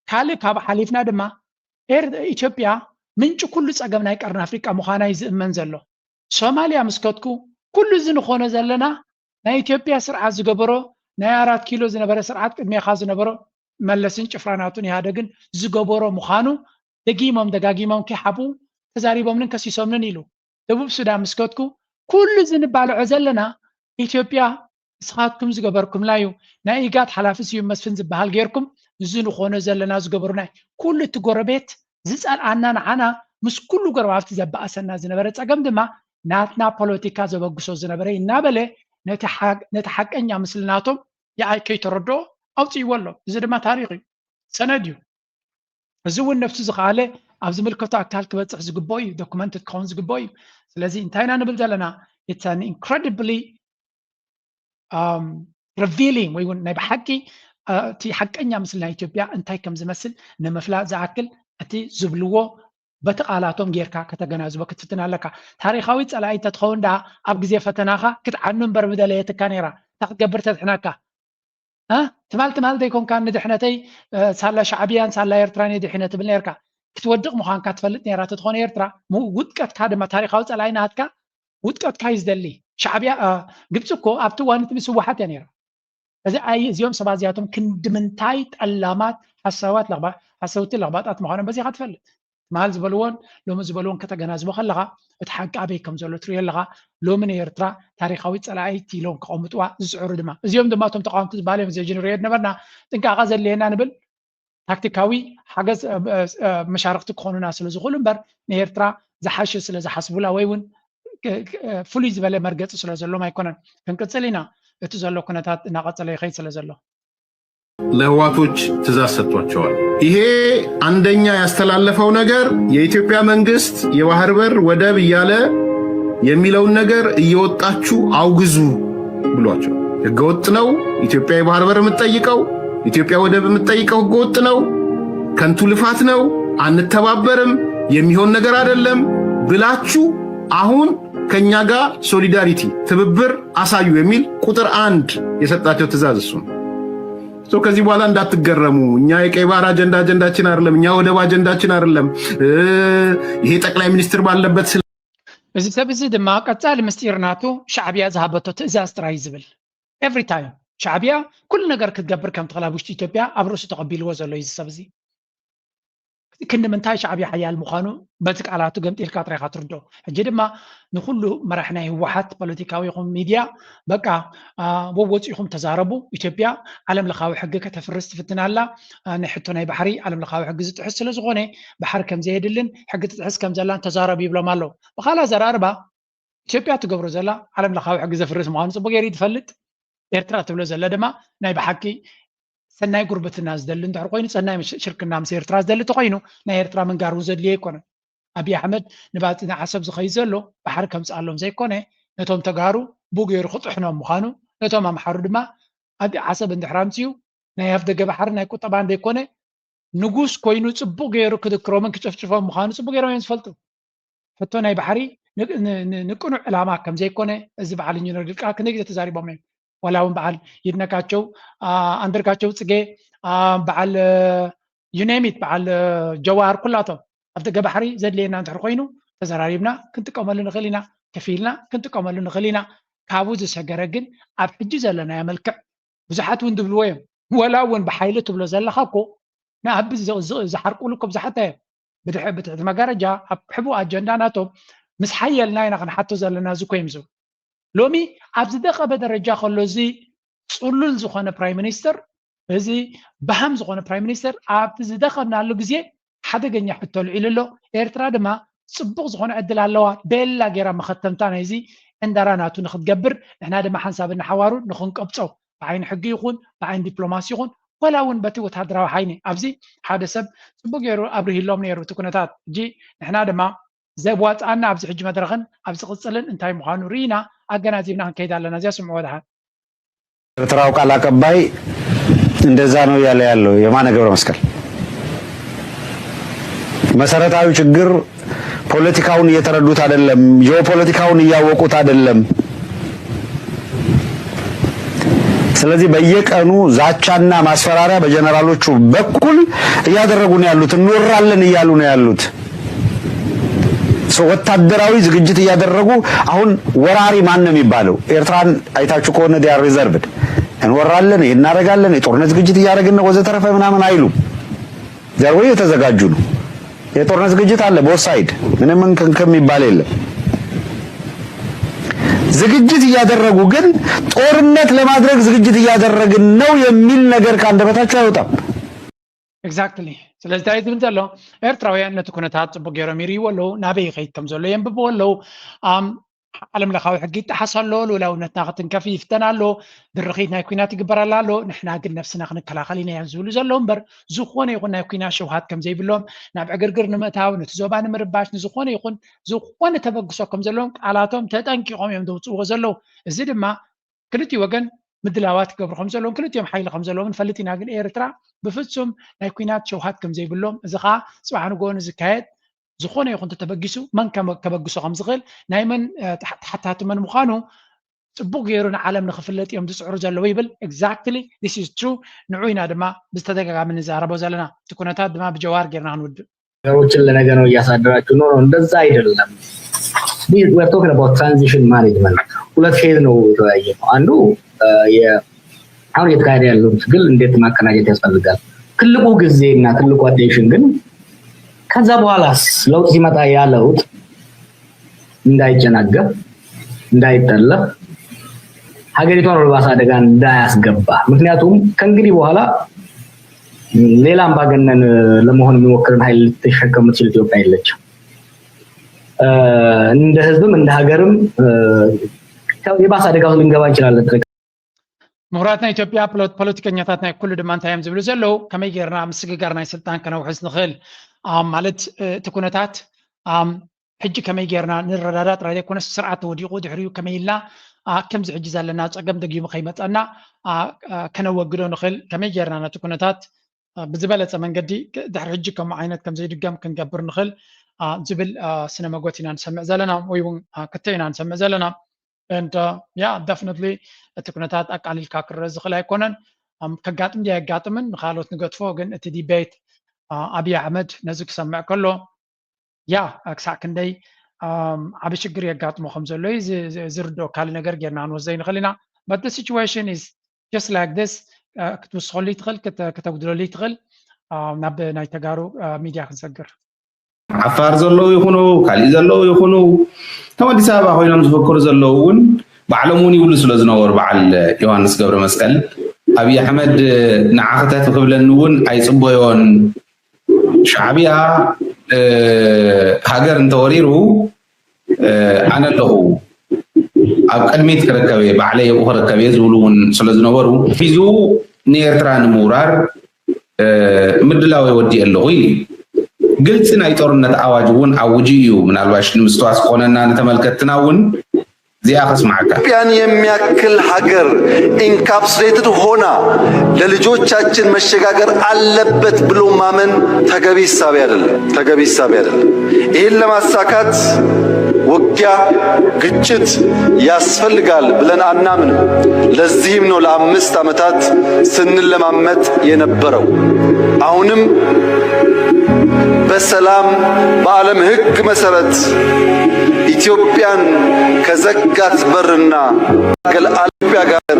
ካልእ ካብ ሓሊፍና ድማ ኢትዮጵያ ምንጪ ኩሉ ጸገም ናይ ቀርኒ ኣፍሪቃ ምዃና እዩ ዝእመን ዘሎ። ሶማልያ ምስ ከድኩ ኩሉ እዚ ንኾኖ ዘለና ናይ ኢትዮጵያ ስርዓት ዝገበሮ ናይ ኣራት ኪሎ ዝነበረ ስርዓት ቅድሜኻ ዝነበሮ መለስን ጭፍራናቱን ኢህኣደግን ዝገበሮ ምዃኑ ደጊሞም ደጋጊሞም ከይሓብኡ ተዛሪቦምንን ከሲሶምንን ኢሉ። ደቡብ ሱዳን ምስ ከድኩ ኩሉ እዚ ንባልዖ ዘለና ኢትዮጵያ ንስኻትኩም ዝገበርኩምላ እዩ። ናይ ኢጋድ ሓላፊ ስዩም መስፍን ዝበሃል ጌርኩም እዚ ንኾኖ ዘለና ዝገበሩና እዩ። ኩሉ እቲ ጎረቤት ዝጸልኣና ንዓና ምስ ኩሉ ጎረባብቲ ዘባእሰና ዝነበረ ጸገም ድማ ናትና ፖለቲካ ዘበግሶ ዝነበረ እናበለ ነቲ ሓቀኛ ምስልናቶም የኣይ ከይተረድኦ ኣውፅእዎ ኣሎ። እዚ ድማ ታሪኽ እዩ፣ ሰነድ እዩ። እዚ እውን ነብሱ ዝኸኣለ ኣብ ዝምልከቶ ኣካል ክበፅሕ ዝግብኦ እዩ፣ ዶክመንት ክኸውን ዝግብኦ እዩ። ስለዚ እንታይ ኢና ንብል ዘለና? It's an incredibly revealing ወይ እውን ናይ ብሓቂ እቲ ሓቀኛ ምስሊ ናይ ኢትዮጵያ እንታይ ከም ዝመስል ንምፍላጥ ዝኣክል እቲ ዝብልዎ በቲ ቃላቶም ጌርካ ከተገናዝቦ ክትፍትን ኣለካ። ታሪኻዊ ጸላኢ እንተትኸውን ደኣ ኣብ ግዜ ፈተናኻ ክትዓኑ እምበር ምደለየትካ ነይራ። እንታይ ክትገብር ተድሕነካ? ትማል ትማል ዘይኮንካ ንድሕነተይ ሳላ ሻዕብያን ሳላ ኤርትራን እየ ድሒነ ትብል ነርካ። ክትወድቕ ምዃንካ ትፈልጥ ነይራ ተትኾነ ኤርትራ ውድቀትካ ድማ ታሪኻዊ ጸላኢ ናትካ ውድቀትካ እዩ ዝደሊ። ሻዕብያ ግብፂ እኮ ኣብቲ እዋን እቲ ምስ ህወሓት እያ ነይራ። እዚ ኣይ እዚኦም ሰባት እዚኣቶም ክንዲ ምንታይ ጠላማት ሓሳዋት ሓሰውቲ ለኽባጣት ምዃኖም በዚኻ ትፈልጥ። ትማል ዝበልዎን ሎሚ ዝበልዎን ከተገናዝቦ ከለኻ እቲ ሓቂ ኣበይ ከም ዘሎ ትሪኦ ኣለኻ። ሎሚ ንኤርትራ ታሪኻዊት ጸላኢት ኢሎም ከቐምጥዋ ዝጽዕሩ ድማ እዚኦም ድማ እቶም ተቃወምቲ ዝበሃሉ እዮም። ዘጅንሬት ነበርና ጥንቃቐ ዘድልየና ንብል ታክቲካዊ ሓገዝ መሻርክቲ ክኾኑና ስለ ዝኽእሉ እምበር ንኤርትራ ዝሓሸ ስለ ዝሓስቡላ ወይ እውን ፍሉይ ዝበለ መርገፂ ስለ ዘሎም ኣይኮነን። ክንቅፅል ኢና። እቲ ዘሎ ኩነታት እናቐፀለ ይኸይድ ስለ ዘሎ ለህዋቶች ትእዛዝ ሰጥቷቸዋል። ይሄ አንደኛ ያስተላለፈው ነገር የኢትዮጵያ መንግስት የባህር በር ወደብ እያለ የሚለውን ነገር እየወጣችሁ አውግዙ ብሏቸው። ህገወጥ ነው ኢትዮጵያ የባህር በር የምትጠይቀው፣ ኢትዮጵያ ወደብ የምትጠይቀው ህገወጥ ነው፣ ከንቱ ልፋት ነው፣ አንተባበርም፣ የሚሆን ነገር አይደለም ብላችሁ አሁን ከኛ ጋር ሶሊዳሪቲ ትብብር አሳዩ የሚል ቁጥር አንድ የሰጣቸው ትእዛዝ እሱ ነው። ከዚህ በኋላ እንዳትገረሙ። እኛ የቀይ ባህር አጀንዳ አጀንዳችን አይደለም። እኛ ወደብ አጀንዳችን አይደለም። ይሄ ጠቅላይ ሚኒስትር ባለበት ስለ እዚ ሰብ እዚ ድማ ቀጻሊ ምስጢር ናቱ ሻዕብያ ዝሃበቶ ትእዛዝ ጥራይ ዝብል ኤቭሪ ታይም ሻዕብያ ኩሉ ነገር ክትገብር ከም ትኽእል ኣብ ውሽጢ ኢትዮጵያ ኣብ ርእሱ ተቐቢልዎ ዘሎ እዩ። እዚ ሰብ እዚ ክንዲ ምንታይ ሻዕብያ ሓያል ምዃኑ በቲ ቃላቱ ገምጢልካ ጥራይካ ትርዶ። ሕጂ ድማ ንኩሉ መራሕ ናይ ህወሓት ፖለቲካዊ ይኹን ሚድያ በቃ ወወፂኹም ተዛረቡ። ኢትዮጵያ ዓለም ለኻዊ ሕጊ ከተፍርስ ትፍትን ኣላ። ናይ ሕቶ ናይ ባሕሪ ዓለም ለኻዊ ሕጊ ዝጥሕስ ስለ ዝኾነ ባሕሪ ከም ዘየድልን ሕጊ ትጥሕስ ከም ዘላን ተዛረቡ ይብሎም ኣለዉ። ብኻልእ ኣዘራርባ ኢትዮጵያ ትገብሮ ዘላ ዓለም ለኻዊ ሕጊ ዘፍርስ ምዃኑ ፅቡቅ ገይሩ ትፈልጥ። ኤርትራ ትብሎ ዘላ ድማ ናይ ብሓቂ ሰናይ ጉርብትና ዝደሊ እንድሕር ኮይኑ፣ ሰናይ ሽርክና ምስ ኤርትራ ዝደሊ እንተኮይኑ ናይ ኤርትራ ምንጋር እውን ዘድልዮ ኣይኮነን። ኣብይ ኣሕመድ ንባፅን ዓሰብ ዝኸይድ ዘሎ ባሕሪ ከምፅኣሎም ዘይኮነ ነቶም ተጋሩ ብኡ ገይሩ ክጥሕኖም ምዃኑ፣ ነቶም ኣምሓሩ ድማ ኣብ ዓሰብ እንድሕር ኣምፅኡ ናይ ኣፍደገ ባሕሪ ናይ ቁጠባ እንደይኮነ ንጉስ ኮይኑ ፅቡቅ ገይሩ ክድክሮምን ክጨፍጭፎም ምዃኑ ፅቡቅ ገይሮም እዮም ዝፈልጡ። ሕቶ ናይ ባሕሪ ንቅኑዕ ዕላማ ከም ዘይኮነ እዚ በዓል ኢንጂነር ድቃ ክንደይ ግዜ ተዛሪቦም እዮም። ዋላ እውን በዓል ይድነቃቸው፣ ኣንደርጋቸው ፅጌ፣ በዓል ዩኔሚት በዓል ጀዋር ኩላቶም ኣብ ደገ ባሕሪ ዘድልየና እንድሕር ኮይኑ ተዘራሪብና ክንጥቀመሉ ንኽእል ኢና፣ ከፊልና ክንጥቀመሉ ንኽእል ኢና። ካብኡ ዝሰገረ ግን ኣብ ሕጂ ዘለናዮ መልክዕ ብዙሓት እውን ዝብልዎ እዮም። ወላ እውን ብሓይሊ ትብሎ ዘለኻ እኮ ንኣቢ ዝሓርቁሉ እኮ ብዙሓት እዮም። ብድሕሪ ብትሕቲ መጋረጃ ኣብ ሕቡእ ኣጀንዳ ናቶም ምስ ሓየልና ኢና ክንሓቶ ዘለና እዚ እኮ እዮም ዝብሉ። ሎሚ ኣብ ዝደቐበ ደረጃ ከሎ እዚ ፅሉል ዝኾነ ፕራይም ሚኒስተር እዚ በሃም ዝኾነ ፕራይም ሚኒስተር ኣብቲ ዝደኸብናሉ ግዜ ሓደገኛ ሕቶ ልዒሉ ኣሎ። ኤርትራ ድማ ፅቡቕ ዝኾነ ዕድል ኣለዋ። ቤላ ገይራ መኸተምታ ናይዚ ዕንደራ ናቱ ንክትገብር ንሕና ድማ ሓንሳብ እናሓዋሩ ንክንቀብፆ ብዓይኒ ሕጊ ይኹን ብዓይኒ ዲፕሎማሲ ይኹን ወላ እውን በቲ ወታደራዊ ሓይኒ ኣብዚ ሓደ ሰብ ፅቡቅ ገይሩ ኣብርሂሎም ነይሩ እቲ ኩነታት። ሕጂ ንሕና ድማ ዘዋፅኣና ኣብዚ ሕጂ መድረኽን ኣብ ዝቕፅልን እንታይ ምዃኑ ርኢና ኣገናዚብና ክንከይድ ኣለና። እዚኣ ስምዕዎ ደሓን። ኤርትራው ቃል አቀባይ እንደዛ ነው እያለ ያለው የማነ ገብረ መስቀል። መሰረታዊ ችግር ፖለቲካውን እየተረዱት አይደለም፣ ጂኦፖለቲካውን እያወቁት አይደለም። ስለዚህ በየቀኑ ዛቻና ማስፈራሪያ በጀነራሎቹ በኩል እያደረጉ ነው ያሉት፣ እንወራለን እያሉ ነው ያሉት። ወታደራዊ ዝግጅት እያደረጉ አሁን ወራሪ ማን ነው የሚባለው? ኤርትራን አይታችሁ ከሆነ they are reserved። እንወራለን፣ ይሄን እናደርጋለን፣ የጦርነት ዝግጅት እያደረግን ነው ወዘተረፈ ምናምን አይሉም። they are way የተዘጋጁ ነው። የጦርነት ዝግጅት አለ both side፣ ምንም እንክንክም የሚባል የለም። ዝግጅት እያደረጉ ግን ጦርነት ለማድረግ ዝግጅት እያደረግን ነው የሚል ነገር ከአንደበታቸው አይወጣም። Exactly። ስለዚ እንታይ ዝብል ዘሎ ኤርትራውያን ነቲ ኩነታት ፅቡቅ ገይሮም ይርእይዎ ኣለዉ። ናበይ ይኸይድ ከም ዘሎ የንብብዎ ኣለዉ። ዓለም ለኻዊ ሕጊ ይጠሓስ ኣሎ። ልኡላውነትና ክትንከፍ ይፍተን ኣሎ። ድርኺት ናይ ኩናት ይግበረላ ኣሎ። ንሕና ግን ነብስና ክንከላኸል ኢና እዮም ዝብሉ ዘለዉ እምበር ዝኾነ ይኹን ናይ ኩናት ሸውሃት ከም ዘይብሎም ናብ ዕግርግር ንምእታው ነቲ ዞባ ንምርባሽ ንዝኾነ ይኹን ዝኾነ ተበግሶ ከም ዘለዎም ቃላቶም ተጠንቂቖም እዮም ዘውፅእዎ ዘለዉ። እዚ ድማ ክልቲኡ ወገን ምድላዋት ይገብሩ ከም ዘለዎም ክልቲኦም ሓይሊ ከም ዘለዎም ንፈልጥ ኢና። ግን ኤርትራ ብፍጹም ናይ ኩናት ሸውሃት ከም ዘይብሎም እዚ ከዓ ፅባሕ ንግሆ ንዝካየድ ዝኾነ ይኹን ተተበጊሱ መን ከበግሶ ከም ዝኽእል ናይ መን ተሓታቲ መን ምዃኑ ፅቡቅ ገይሩ ንዓለም ንክፍለጥ እዮም ዝፅዕሩ ዘለዉ ይብል። Exactly this is true። ንዑ ኢና ድማ ብዝተደጋጋሚ ንዛረቦ ዘለና። እቲ ኩነታት ድማ ብጀዋር ገይርና ክንውድእ ነገሮችን ለነገ ነው እያሳደራችሁ። ኖ ኖ፣ እንደዛ አይደለም። We're talking about transition management። ሁለት ፌዝ ነው የተወያየ ነው። አንዱ አሁን እየተካሄደ ያለውን ትግል እንዴት ማቀናጀት ያስፈልጋል። ትልቁ ጊዜ እና ትልቁ attention ግን ከዛ በኋላስ ለውጥ ሲመጣ ያ ለውጥ እንዳይጨናገፍ፣ እንዳይጠለፍ፣ ሀገሪቷን ወደ ባሰ አደጋ እንዳያስገባ። ምክንያቱም ከእንግዲህ በኋላ ሌላ አምባገነን ለመሆን የሚሞክርን ኃይል ልትሸከም የምትችል ኢትዮጵያ የለችም። እንደ ህዝብም እንደ ሀገርም የባሰ አደጋ ውስጥ ልንገባ እንችላለን። ምሁራትና ኢትዮጵያ ፖለቲከኛታት ናይ ኩሉ ድማ እንታይ እዮም ዝብሉ ዘለዉ? ከመይ ጌርና ምስግጋር ናይ ስልጣን ከነውሕስ ንኽእል? ማለት እቲ ኩነታት ሕጂ ከመይ ጌርና ንረዳዳ ጥራይ ዘይኮነስ ስርዓት ተወዲቑ ድሕሪኡ ከመይ ኢልና ከምዚ ሕጂ ዘለና ፀገም ደጊሙ ከይመፀና ከነወግዶ ንኽእል? ከመይ ጌርና ነቲ ኩነታት ብዝበለፀ መንገዲ ድሕሪ ሕጂ ከምኡ ዓይነት ከም ዘይድገም ክንገብር ንኽእል ዝብል ስነ መጎት ኢና ንሰምዕ ዘለና ወይ እውን ክትዕ ኢና ንሰምዕ ዘለና። And yeah, definitely እቲ ኩነታት ኣቃሊልካ ክረአ ዝኽእል ኣይኮነን። ከጋጥም ድዩ ኣየጋጥምን ንካልኦት ንገድፎ፣ ግን እቲ debate ኣብይ ኣሕመድ ነዚ ክሰምዕ ከሎ ያ ክሳዕ ክንደይ ዓብ ሽግር የጋጥሞ ከም ዘሎ እዩ ዝርድኦ። ካልእ ነገር ጌርና ክንወስዶ ይንኽእል ኢና። But the situation is just like this። ክትውስኸሉ ይትኽእል፣ ክተጉድለሉ ይትኽእል። ናብ ናይ ተጋሩ ሚድያ ክንሰግር። ዓፋር ዘለዉ ይኹኑ፣ ካሊእ ዘለዉ ይኹኑ፣ ከም ኣዲስ ኣበባ ኮይኖም ዝፈክሩ ዘለዉ እውን ባዕሎም እውን ይብሉ ስለ ዝነበሩ፣ በዓል ዮሃንስ ገብረመስቀል፣ ኣብይ ኣሕመድ ንዓ ክተት ክብለኒ እውን ኣይፅበዮን። ሻዕብያ ሃገር እንተወሪሩ ኣነ ኣለኹ ኣብ ቅድሚት ክርከብ እየ፣ ባዕለይ ኣብኡ ክርከብ እየ ዝብሉ እውን ስለ ዝነበሩ፣ ሒዙ ንኤርትራ ንምውራር ምድላው ወዲእ ኣለኹ ኢሉ እዩ። ግልፂ ናይ ጦርነት ኣዋጅ እውን ኣውጁ እዩ። ምናልባሽ ንምስትዋስ ክኾነና ንተመልከትትና እውን እዚኣ ከስማዓካ። ኢትዮጵያን የሚያክል ሀገር ኢንካፕሱሌትድ ሆና ለልጆቻችን መሸጋገር አለበት ብሎ ማመን ተገቢ እሳቤ አይደለም፣ ተገቢ እሳቤ አይደለም። ይህን ለማሳካት ውጊያ፣ ግጭት ያስፈልጋል ብለን አናምንም። ለዚህም ነው ለአምስት ዓመታት ስንለማመጥ የነበረው። አሁንም በሰላም በዓለም ሕግ መሰረት ኢትዮጵያን ከዘጋት በርና ኢትዮጵያ ጋር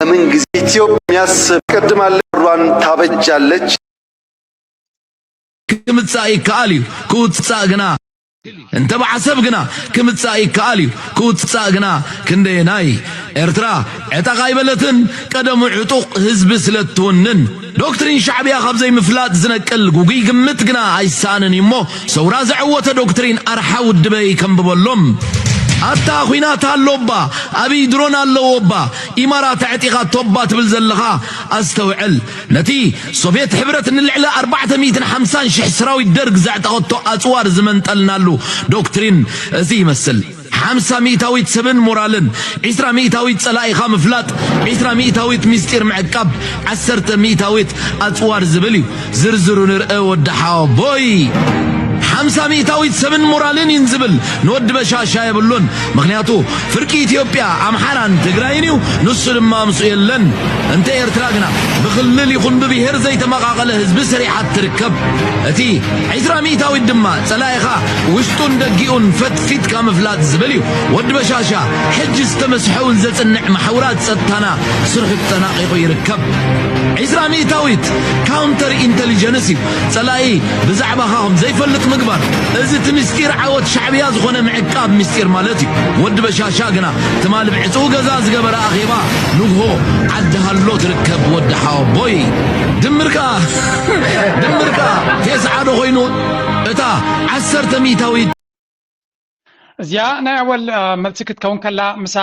ምን ጊዜ ኢትዮጵያ የሚያስብ ቅድማለ ሯን ታበጃለች። ክምጻእ ይከኣል እዩ፣ ክውጻእ ግና እንተ ብዓሰብ ግና ክምጻእ ይከኣል እዩ፣ ክውጻእ ግና ክንደየናይ? ኤርትራ ዕጠቕ ኣይበለትን፣ ቀደሙ ዕጡቕ ህዝቢ ስለ እትውንን። ዶክትሪን ሻዕብያ ካብ ዘይምፍላጥ ዝነቅል ጉጉይ ግምት ግና ኣይሰኣንን እዩ እሞ፣ ሰውራ ዘዐወተ ዶክትሪን ኣርሓ ውድበይ ከንብበሎም። ኣታ ኹናት ኣሎባ፣ ኣብይ ድሮን ኣለዎባ፣ ኢማራት ኣዕጢቓቶባ ትብል ዘለኻ ኣስተውዕል። ነቲ ሶቭየት ሕብረት ንልዕሊ ኣርባዕተ ሚእትን ሓምሳን ሽሕ ሰራዊት ደርግ ዘዕጠቐቶ ኣጽዋር ዝመንጠልናሉ ዶክትሪን እዚ ይመስል። ሓምሳ ሚእታዊት ሰብን ሞራልን፣ ዒስራ ሚእታዊት ጸላኢኻ ምፍላጥ፣ ዒስራ ሚእታዊት ምስጢር ምዕቃብ፣ ዓሰርተ ሚእታዊት ኣጽዋር ዝብል እዩ። ዝርዝሩ ንርእ ወዲ ሓወቦይ። ሓምሳ ሚእታዊት ሰብን ሞራልን ኢን ዝብል ንወዲ በሻሻ የብሉን። ምኽንያቱ ፍርቂ ኢትዮጵያ ኣምሓራን ትግራይን እዩ፣ ንሱ ድማ ምስኡ የለን። እንተ ኤርትራ ግና ብክልል ይኹን ብብሄር ዘይተመቓቐለ ህዝቢ ሰሪሓት ትርከብ። እቲ ዒስራ ሚእታዊት ድማ ጸላኢኻ ውሽጡን ደጊኡን ፈትፊትካ ምፍላጥ ዝብል እዩ። ወዲ በሻሻ ሕጂ ዝተመስሐውን ዘጽንዕ ማሕውራት ጸጥታና ስርሑ ተጠናቒቑ ይርከብ። ዒስራ ሚእታዊት ካውንተር ኢንተሊጀንስ እዩ። ጸላኢ ብዛዕባኻ ከም ዘይፈልጥ ምግባር። እዚ እቲ ምስጢር ዓወት ሻዕብያ ዝኾነ ምዕቃብ ምስጢር ማለት እዩ። ወዲ በሻሻ ግና ትማል ብዕጹው ገዛ ዝገበረ ኣኼባ ንግሆ ዓዲ ሃሎ ትርከብ ወዲ ሓወቦይ። ድምር ከኣ ድምር ከኣ ቴስዓ ዶ ኮይኑ እታ ዓሰርተ ሚእታዊት እዚኣ ናይ ኣወል መልሲ ክትከውን ከላ ምሳ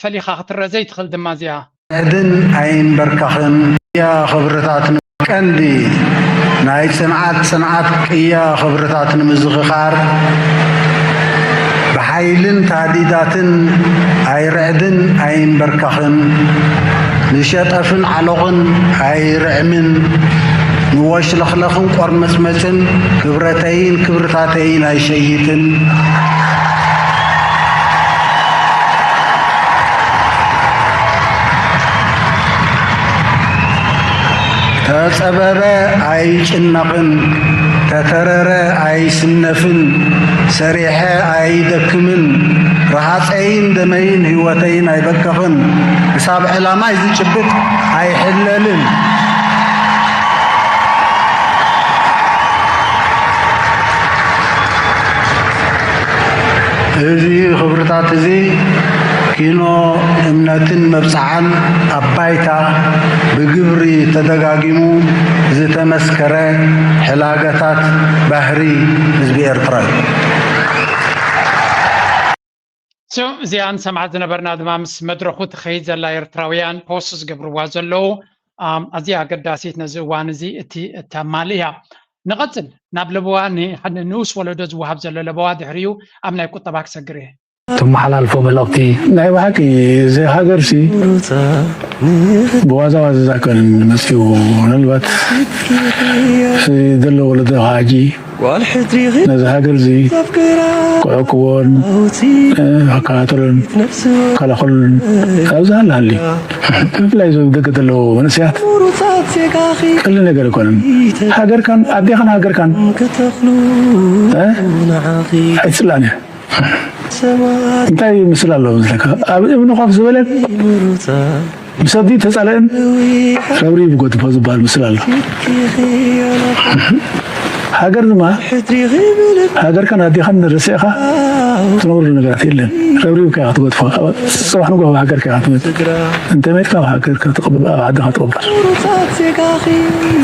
ፈሊኻ ክትረአ ዘይትኽእል ድማ እዚኣ። ዕድን ኣይንበርካኽን። ቅያ ክብርታት ቀንዲ ናይ ጽንዓት ጽንዓት ቅያ ክብርታት ንምዝኽኻር ብሓይልን ታዲዳትን ኣይርዕድን ኣይንበርካኽን። ንሸጠፍን ዓሎቕን ኣይርዕምን። ንወሽለኽለኽን ቆርመጽመጽን ክብረተይን ክብርታተይን ኣይሸይጥን። ተጸበበ ኣይጭነቕን፣ ተተረረ ኣይስነፍን፣ ሰሪሐ ኣይደክምን፣ ረሃጸይን ደመይን ህይወተይን ኣይበከኽን፣ ክሳብ ዕላማይ ዝጭብጥ ኣይሕለልን። እዚ ክብርታት እዚ ኪኖ እምነትን መብጽዓን ኣብ ባይታ ብግብሪ ተደጋጊሙ ዝተመስከረ ሕላገታት ባህሪ ህዝቢ ኤርትራ እዩ። እዚኣ ንሰምዓ ዝነበርና ድማ ምስ መድረኹ ትኸይድ ዘላ ኤርትራውያን ፖስት ዝገብርዋ ዘለዉ ኣዝያ ኣገዳሲት ነዚ እዋን እዚ እቲ እተማልእ እያ። ንቐጽል ናብ ለበዋ ንንኡስ ወለዶ ዝወሃብ ዘሎ ለበዋ ድሕሪኡ ኣብ ናይ ቁጠባ ክሰግር እየ። ተመሓላልፎ መልእኽቲ ናይ ብሓቂ እዚ ሃገርሲ ብዋዛ ዋዛ ኣይኮነን መፅኡ። ምናልባት ዘሎ ወለዶ ሕጂ ነዚ ሃገር እዚ ክዕቅቦን ክከታተሎን ክከላኸሉን ኣብዚ ሃለ ሃልዩ ብፍላይ እዞም ደገ ዘለዉ መንእሰያት ቀሊ ነገር ኣይኮነን። ሃገርካን ኣዴኻን ሃገርካን ኣይትፅላእን እያ። እንታይ ምስል ኣሎ መስለካ? ኣብ እምኒ ኮፍ ዝበለን ብሰዲ ተጸለአን ረብሪቡ ገድፎ ዝበሃል ምስል ኣሎ። ሃገር ድማ ሃገርካን ኣዴኻን ረሲዕኻ ትነብረሉ ነገራት የለን። ረብሪብካ ኢኻ ትገድፎ። ጽባሕ ንግሆ ሃገርካ ኢኻ ትመጽእ። እንተመይትካ ኣብ ሃገርካ ትቕበር፣ ኣብ ዓድኻ ትቕበር።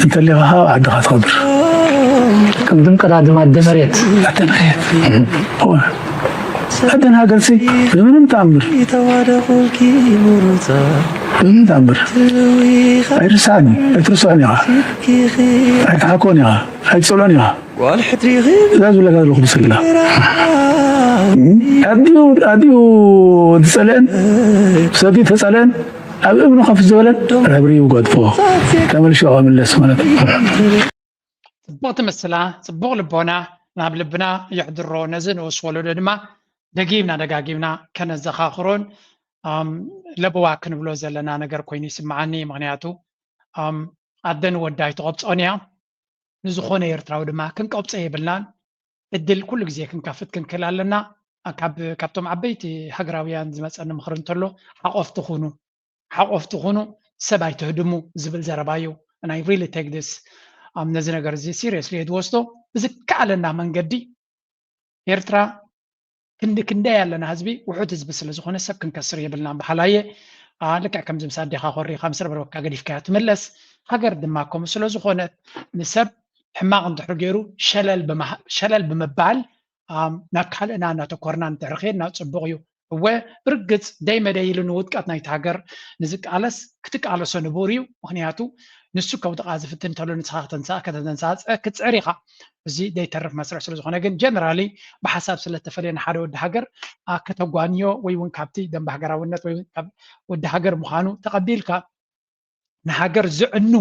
እንተሊኻ ኣብ ዓድኻ ትቐብር። ከም ድም ቀዳድም ኣደ መሬት። ኣደ መሬት። እወ። ኣደን ሃገርሲ ብምንም ተኣምር ብምንም ተኣምር ኣይርስዓን እዩ። ኣይትርስዖን ኢኻ። ኣይትሓኮን ኢኻ። ኣይትጸልኦን ኢኻ። እዛ ዝብለካ ዘለኹ ብስላ ኣዲኡ ኣዲኡ ዝጸልአን ሰዲ ተጸልአን ኣብ እምኒ ከፍ ዝበለን ረብሪቡ ገድፎ ተመልሾ ከምለስ ማለት እዩ። ጽቡቕ ትምስላ፣ ጽቡቕ ልቦና ናብ ልብና የሕድሮ። ነዚ ንኡስ ወለዶ ድማ ደጊምና ደጋጊምና ከነዘኻኽሮን ለበዋ ክንብሎ ዘለና ነገር ኮይኑ ይስምዓኒ። ምኽንያቱ ኣደ ንወዳ ኣይትቐብጾን እያ። ንዝኾነ ኤርትራዊ ድማ ክንቀብጾ የብልናን። ዕድል ኩሉ ግዜ ክንከፍት ክንክእል ኣለና። ካብ ካብቶም ዓበይቲ ሃገራውያን ዝመጸኒ ምኽሪ እንተሎ ሓቆፍቲ ኩኑ። ሓቆፍቲ ኩኑ፣ ሰብ ኣይትህድሙ ዝብል ዘረባ እዩ። And I really take this ነዚ ነገር እዚ seriously እየ ዝወስዶ። ብዝከኣለና መንገዲ ኤርትራ ክንዲ ክንደይ ኣለና ህዝቢ፣ ውሑድ ህዝቢ ስለ ዝኾነ ሰብ ክንከስር የብልናን በሃላይ እየ። ልክዕ ከምዚ ምስ ኣዴኻ ኮሪኻ ምስ ረብረብካ ገዲፍካያ ትምለስ። ሃገር ድማ ከምኡ ስለ ዝኾነት ንሰብ ሕማቕ እንድሕር ገይሩ ሸለል ብምባል ናብ ካልእና እናተኮርና እንድሕር ከድና ፅቡቕ እዩ። እወ ብርግፅ ደይ መደይ ኢሉ ንውድቀት ናይቲ ሃገር ንዝቃለስ ክትቃለሶ ንቡር እዩ። ምክንያቱ ንሱ ከውድቃ ዝፍትን እንተሎ ንስኻ ከተንሳእ ከተተንሳፅእ ክትፅዕር ኢኻ። እዚ ደይተርፍ መስርሕ ስለዝኾነ ግን ጀነራሊ ብሓሳብ ስለተፈለየ ንሓደ ወዲ ሃገር ከተጓንዮ ወይ እውን ካብቲ ደንበ ሃገራውነት ወይ ካብ ወዲ ሃገር ምዃኑ ተቐቢልካ ንሃገር ዝዕኑ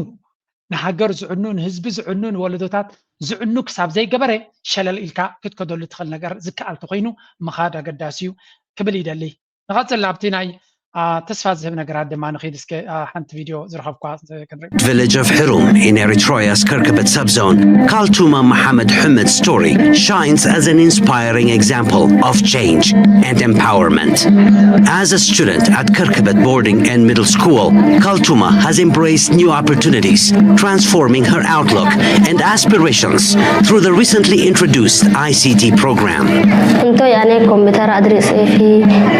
ንሃገር ዝዕኑ ንህዝቢ ዝዕኑ ንወለዶታት ዝዕኑ ክሳብ ዘይገበረ ሸለል ኢልካ ክትከደሉ ትኽእል ነገር ዝከኣል ተኮይኑ ምኻድ ኣገዳሲ እዩ ክብል ይደሊ። ንቐጽል ኣብቲ ናይ ተስፋ ዝህብ ነገራት ድማ ንኺድ እስከ ሓንቲ ቪድዮ ዝረኸብኳ ክንርኢ። Village of Hirum in Eritrea's Kirkabet subzone, Kaltuma Mohammed Hamid's story shines as an inspiring example of change and empowerment. As a student at Kirkabet Boarding and Middle School, Kaltuma has embraced new opportunities, transforming her outlook and aspirations through the recently introduced I C T program. Intoy ane computer adres efi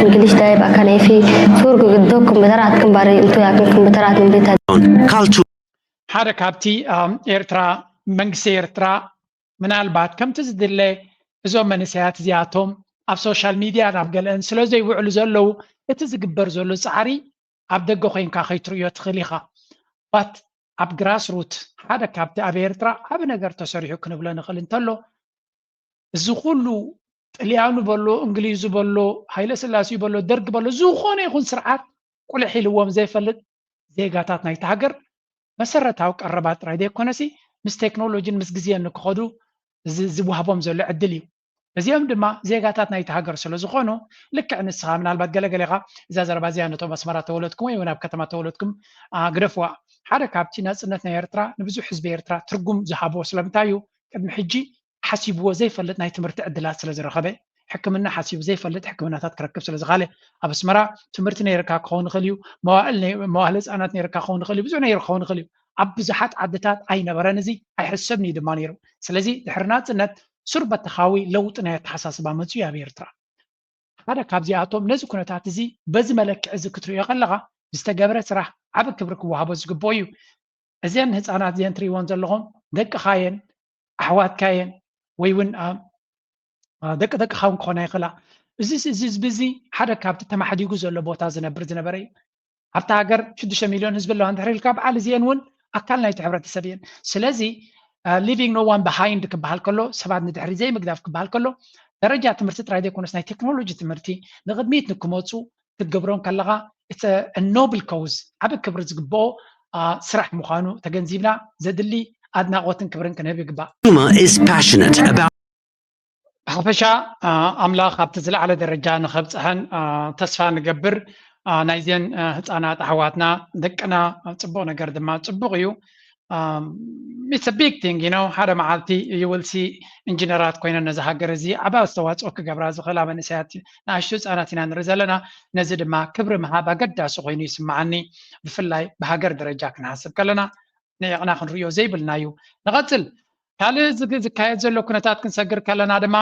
English dai bakan efi surgu do computer at kembari intoy akan computer at mbita. Kaltuma ሓደ ካብቲ ኤርትራ መንግስቲ ኤርትራ ምናልባት ከምቲ ዝድለ እዞም መንእሰያት እዚኣቶም ኣብ ሶሻል ሚድያ ናብ ገለአን ስለ ዘይውዕሉ ዘለዉ እቲ ዝግበር ዘሎ ፃዕሪ ኣብ ደገ ኮይንካ ከይትርእዮ ትኽእል ኢኻ። ባት ኣብ ግራስ ሩት ሓደ ካብቲ ኣብ ኤርትራ ዓቢ ነገር ተሰሪሑ ክንብሎ ንኽእል እንተሎ እዚ ኩሉ ጥልያኑ በሎ እንግሊዙ በሎ ሃይለ ስላሴ በሎ ደርግ በሎ ዝኾነ ይኹን ስርዓት ቁልሕ ኢልዎም ዘይፈልጥ ዜጋታት ናይቲ ሃገር መሰረታዊ ቀረባት ጥራይ ዘይኮነሲ ምስ ቴክኖሎጂን ምስ ግዜን ንክኸዱ ዝወሃቦም ዘሎ ዕድል እዩ። እዚኦም ድማ ዜጋታት ናይቲ ሃገር ስለ ዝኾኑ ልክዕ ንስኻ ምናልባት ገለገሌኻ እዛ ዘረባ እዚኣ ነቶም ኣስመራ ተወለድኩም ወይ እውን ኣብ ከተማ ተወለድኩም ግደፍዋ። ሓደ ካብቲ ናፅነት ናይ ኤርትራ ንብዙሕ ህዝቢ ኤርትራ ትርጉም ዝሃቦ ስለምንታይ እዩ? ቅድሚ ሕጂ ሓሲብዎ ዘይፈልጥ ናይ ትምህርቲ ዕድላት ስለ ዝረኸበ፣ ሕክምና ሓሲቡ ዘይፈልጥ ሕክምናታት ክረክብ ስለ ዝኻለ፣ ኣብ ኣስመራ ትምህርቲ ነይርካ ክኸውን ይኽእል እዩ፣ መዋእል ህፃናት ነይርካ ክኸውን ይኽእል እዩ፣ ብዙሕ ነይሩ ክኸውን ይኽእል እዩ። ኣብ ብዙሓት ዓድታት ኣይነበረን፣ እዚ ኣይሕሰብን እዩ ድማ ነይሩ። ስለዚ ድሕሪ ናፅነት ሱር በተኻዊ ለውጢ ናይ ኣተሓሳስባ መፅኡ እዩ ኣብ ኤርትራ። ሓደ ካብዚኣቶም ነዚ ኩነታት እዚ በዚ መለክዒ እዚ ክትሪኦ ከለኻ ብዝተገብረ ስራሕ ዓቢ ክብሪ ክወሃቦ ዝግብኦ እዩ። እዘን ህፃናት እዘን ትሪእወን ዘለኹም ደቅኻ እየን፣ ኣሕዋትካ እየን፣ ወይ እውን ደቂ ደቅኻ እውን ክኾና ይኽእላ። እዚ እዚ ህዝቢ እዚ ሓደ ካብቲ ተማሕዲጉ ዘሎ ቦታ ዝነብር ዝነበረ እዩ። ኣብታ ሃገር ሽዱሽተ ሚልዮን ህዝቢ ኣለዋ እንድሕር ኢልካ በዓል እዚአን እውን ኣካል ናይቲ ሕብረተሰብ እየን። ስለዚ leaving no one behind ክበሃል ከሎ ሰባት ንድሕሪ ዘይምግዳፍ ክበሃል ከሎ ደረጃ ትምህርቲ ጥራይ ዘይኮነስ ናይ ቴክኖሎጂ ትምህርቲ ንቕድሚት ንክመፁ ክትገብሮም ከለኻ it's a noble cause ዓቢ ክብሪ ዝግብኦ ስራሕ ምዃኑ ተገንዚብና ዘድሊ ኣድናቖትን ክብርን ክንህብ ይግባእ። Uma is passionate about ብሓፈሻ ኣምላኽ ኣብቲ ዝለዓለ ደረጃ ንኸብፅሐን ተስፋ ንገብር። ናይዘን ህፃናት ኣሕዋትና ደቅና ፅቡቕ ነገር ድማ ፅቡቕ እዩ። It's a big thing you know ሓደ መዓልቲ you will see ኢንጂነራት ኮይነን ነዚ ሃገር እዚ ዓቢ ኣስተዋፅኦ ክገብራ ዝኽእላ መንእሰያት ንኣሽቱ ህፃናት ኢና ንርኢ ዘለና። ነዚ ድማ ክብሪ ምሃብ ኣገዳሲ ኮይኑ ይስምዓኒ። ብፍላይ ብሃገር ደረጃ ክንሓስብ ከለና ንዒቕና ክንርእዮ ዘይብልና እዩ። ንቐፅል። ካልእ ዝካየድ ዘሎ ኩነታት ክንሰግር ከለና ድማ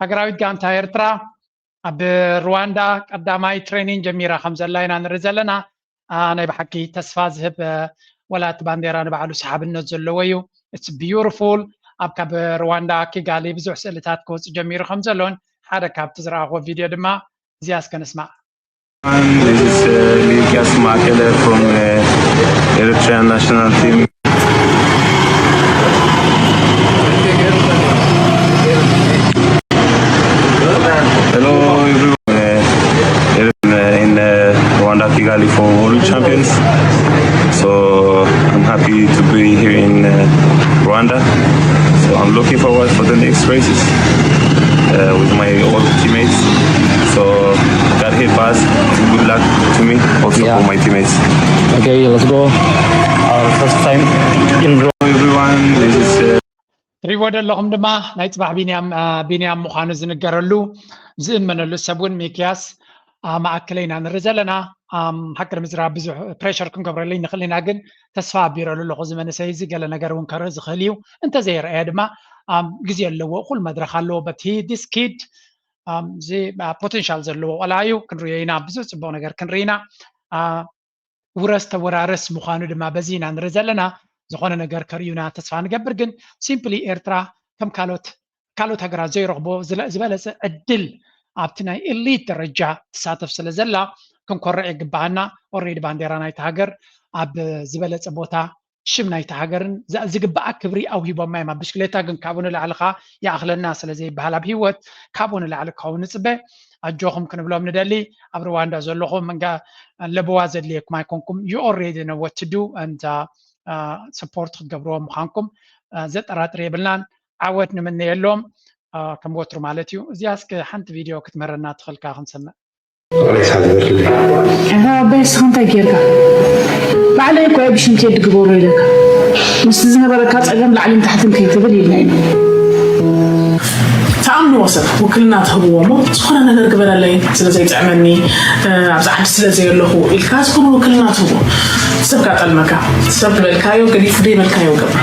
ሃገራዊት ጋንታ ኤርትራ ኣብ ሩዋንዳ ቀዳማይ ትሬኒንግ ጀሚራ ከም ዘላ ኢና ንርኢ ዘለና። ናይ ብሓቂ ተስፋ ዝህብ ወላ እቲ ባንዴራ ንባዕሉ ሰሓብነት ዘለዎ እዩ። It's beautiful። ኣብ ካብ ሩዋንዳ ኪጋሊ ብዙሕ ስእልታት ክወፅእ ጀሚሩ ከም ዘሎን ሓደ ካብቲ ዝረኣኽዎ ቪድዮ ድማ እዚኣ እስከ ንስማዕ። This is uh, Mikias Makele from uh, Eritrean national team. Hello everyone. Uh, in uh, Rwanda Kigali for World Champions. So I'm happy to be here in uh, Rwanda. So I'm looking forward for the next races uh, with my old teammates. So God help us. Good luck to me, also yeah. for my teammates. Okay, let's go. Our first time in Rwanda. Everyone, this is. Uh, ትሪእዎ ዘለኹም ድማ ናይ ፅባሕ ቢንያም ቢንያም ምዃኑ ዝንገረሉ ዝእመነሉ ሰብ እውን ሚክያስ ማእከለይ ኢና ንርኢ ዘለና። ሓቂ ንምዝራብ ብዙሕ ፕሬሸር ክንገብረሉ ይንኽእል ኢና፣ ግን ተስፋ ኣቢረሉ ኣለኹ። እዚ መንእሰይ እዚ ገለ ነገር እውን ከርኢ ዝኽእል እዩ። እንተዘየርኣየ ድማ ግዜ ኣለዎ፣ እኹል መድረኽ ኣለዎ። But he this kid እዚ ፖቴንሻል ዘለዎ ቆልዓ እዩ። ክንሪኦ ኢና፣ ብዙሕ ፅቡቕ ነገር ክንርኢ ኢና። ውረስ ተወራረስ ምዃኑ ድማ በዚ ኢና ንርኢ ዘለና። ዝኾነ ነገር ከርእዩና ተስፋ ንገብር። ግን ሲምፕሊ ኤርትራ ከም ካልኦት ካልኦት ሃገራት ዘይረኽቦ ዝበለፀ ዕድል ኣብቲ ናይ ኤሊት ደረጃ ትሳተፍ ስለ ዘላ ክንኮርዕ ይግባኣና። ኦሬዲ ባንዴራ ናይቲ ሃገር ኣብ ዝበለፀ ቦታ ሽም ናይቲ ሃገርን ዝግባኣ ክብሪ ኣውሂቦማ እዮም። ኣብ ብሽክሌታ ግን ካብኡ ንላዕሊ ከዓ ይኣኽለና ስለ ዘይበሃል ኣብ ህይወት ካብኡ ንላዕሊ ክኸውን ንፅበ። ኣጆኹም ክንብሎም ንደሊ። ኣብ ሩዋንዳ ዘለኹም ለበዋ ዘድልየኩም ኣይኮንኩም። You already know what to do and support ክትገብርዎ ምዃንኩም ዘጠራጥር የብልናን። ዓወት ንምነየሎም ከም ወትሩ ማለት እዩ። እዚኣ እስከ ሓንቲ ቪድዮ ክትምህረና ትኽእልካ ክንሰምዕ። ሬሳ ዝበርለይ ኣበይ እስኻ እንታይ ጌርካ? ባዕለይ እኮ እየ ብሽም ቴዲ ግበሮ ኢለካ። ምስቲ ዝነበረካ ጸገም ላዕልን ታሕትን ከይትብል ኢልና ኢና። ትኣምንዎ ሰብ ውክልና ትህብዎ እሞ ዝኾነ ነገር ግበረለይ ስለ ዘይጥዕመኒ ኣብዚ ዓዲ ስለ ዘየለኹ ኢልካ ዝኾነ ውክልና ትህቦ። ሰብ ካጠልመካ ሰብ ዝበልካዮ ገዲፉ ዘይበልካዮ ገብር።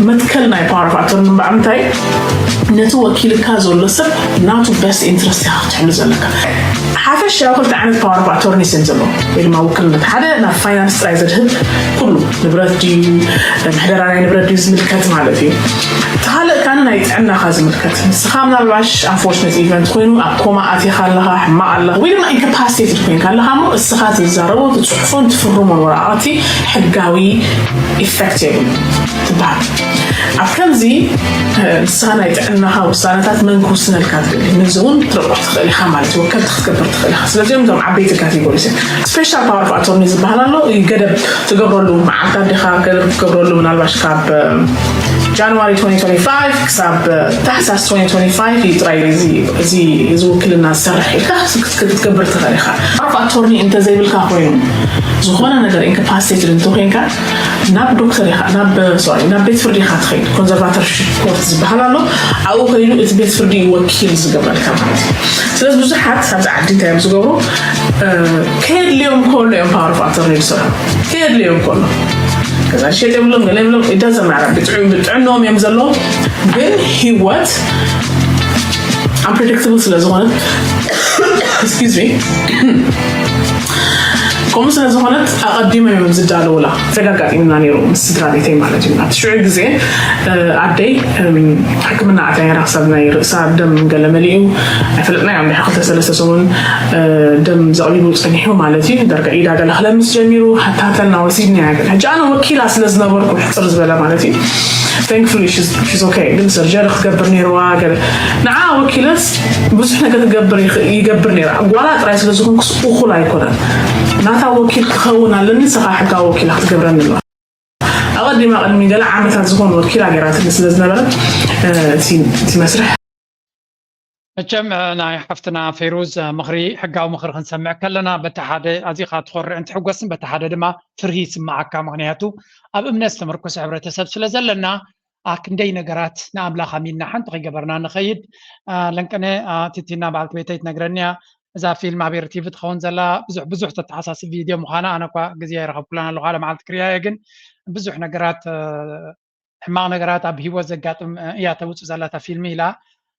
መትከል ናይ ፓወር ኦፍ ኣቶርኒ እምበኣር እንታይ ነቲ ወኪልካ ዘሎ ሰብ ናቱ ቤስት ኢንትረስት ኢኻ ክትሕሉ ዘለካ። ሓፈሻዊ ክልተ ዓይነት ፓወር ኦፍ ኣቶርኒስ እዮም ዘለዉ ወይ ድማ ውክልነት። ሓደ ናብ ፋይናንስ ጥራይ ዘድህብ ኩሉ ንብረት ድዩ ምሕደራ ናይ ንብረት ድዩ ዝምልከት ማለት እዩ። እቲ ካልእ ካን ናይ ጥዕናኻ ዝምልከት ንስኻ ምናልባሽ ኣንፎርችነት ኢቨንት ኮይኑ ኣብ ኮማ ኣቲኻ ኣለኻ ሕማቕ ኣለኻ ወይ ድማ ኢንካፓሲቴትድ ኮይንካ ኣለኻ እሞ እስኻ ትዛረቦ ትፅሕፎን ትፍርሞን ወረቓቕቲ ሕጋዊ ኢፌክት የብሉ ትበሃል። ኣብ ከምዚ ንስኻ ናይ ጥዕናኻ ውሳነታት መን ክውስነልካ ትደሊ ነዚ እውን ትረቁሕ ትኽእል ኢኻ ማለት እዩ። ወከልቲ ክትገብር ትኽእል ኢኻ። ስለዚኦም እዞም ዓበይቲ ካቴጎሪስ እዮም። ስፔሻል ፓወር ኦፍ ኣቶርኒ ዝበሃል ኣሎ። ገደብ ትገብረሉ መዓልታት ዲኻ ገደብ ትገብረሉ ምናልባሽ ካብ ጃንዋሪ twenty twenty-five ክሳብ ታሕሳስ twenty twenty-five እዩ ጥራይ እዚ ውክልና ዝሰርሕ ኢልካ ክትገብር ትኽእል ኢኻ። ፓወር ኦፍ ኣቶርኒ እንተዘይብልካ ኮይኑ ዝኾነ ነገር ኢንካፓሲቴትድ እንተኮይንካ ናብ ዶክተር ኢኻ ናብ ሶሪ ናብ ቤት ፍርዲ ኢኻ ትኸይድ። ኮንዘርቫተርሺፕ ኮርት ዝበሃል ኣሎ። ኣብኡ ከይዱ እቲ ቤት ፍርዲ ወኪል ዝገብረልካ ማለት እዩ። ስለዚ ብዙሓት ኣብዚ ዓዲ እንታይ እዮም ዝገብሩ ከየድልዮም ከሎ እዮም ፓወር ኦፍ ኣቶርኒ ዝሰርሑ ከየድልዮም ከሎ ገዛ ሸጥ የብሎም ገለ የብሎም ኢዳዘማራ ብጥዕኖም እዮም ዘለዎም። ግን ህይወት ኣንፕሬዲክትብል ስለ ዝኾነት Excuse me. ከምኡ ስለ ዝኾነት ኣቐዲመ እዮም ዝዳለውላ። ተጋጋጢምና ነይሩ ምስ ስድራ ቤተይ ማለት እዩ። ኣብቲ ሽዑ ግዜ ኣደይ ሕክምና ኣትያ ነይራ። ክሳብ ናይ ርእሳ ደም ገለ መሊኡ ኣይፈለጥና እዮም። ድሓ ክልተ ሰለስተ ሰሙን ደም ዘቕቢቡ ጸኒሑ ማለት እዩ። ደርጋ ኢዳ ገለ ክለምስ ጀሚሩ። ሃታተልና ወሲድና። ሕጂ ኣነ ወኪላ ስለ ዝነበርኩ ሕፅር ዝበለ ማለት እዩ። Thankfully she's okay። ግን ሰርጀሪ ክትገብር ነይርዋ። ገለ ንዓ ወኪለስ ብዙሕ ነገር ክገብር ይገብር ነይራ። ጓላ ጥራይ ስለ ዝኾንኩስ እኹል ኣይኮነን። ናታ ወኪል ክኸውን ኣለኒ። ንስኻ ሕጋዊ ወኪላ ክትገብረኒ ኣለዋ። ኣቐዲማ ቅድሚ ገለ ዓመታት ዝኾነ ወኪላ ገይራትኒ ስለ ዝነበረት እቲ መስርሕ መቸም ናይ ሓፍትና ፌሩዝ ምኽሪ፣ ሕጋዊ ምኽሪ ክንሰምዕ ከለና በቲ ሓደ ኣዚኻ ትኾርዕን ትሕጎስን፣ በቲ ሓደ ድማ ፍርሂ ይስምዓካ። ምኽንያቱ ኣብ እምነት ዝተመርኮሰ ሕብረተሰብ ስለ ዘለና፣ ክንደይ ነገራት ንኣምላኽ ኣሚንና ሓንቲ ከይገበርና ንኸይድ። ለንቅነ ቲቲና በዓልቲ ቤተይ ትነግረኒያ፣ እዛ ፊልም ኣብ ኤርቲቪ ትኸውን ዘላ ብዙሕ ብዙሕ ተተሓሳስብ ቪድዮ ምዃና ኣነ እኳ ግዜ ኣይረኸብኩላን ኣለኹ። ሓደ መዓልቲ ክርእያ እየ፣ ግን ብዙሕ ነገራት ሕማቕ ነገራት ኣብ ህይወት ዘጋጥም እያ ተውፅእ ዘላ እታ ፊልም ኢላ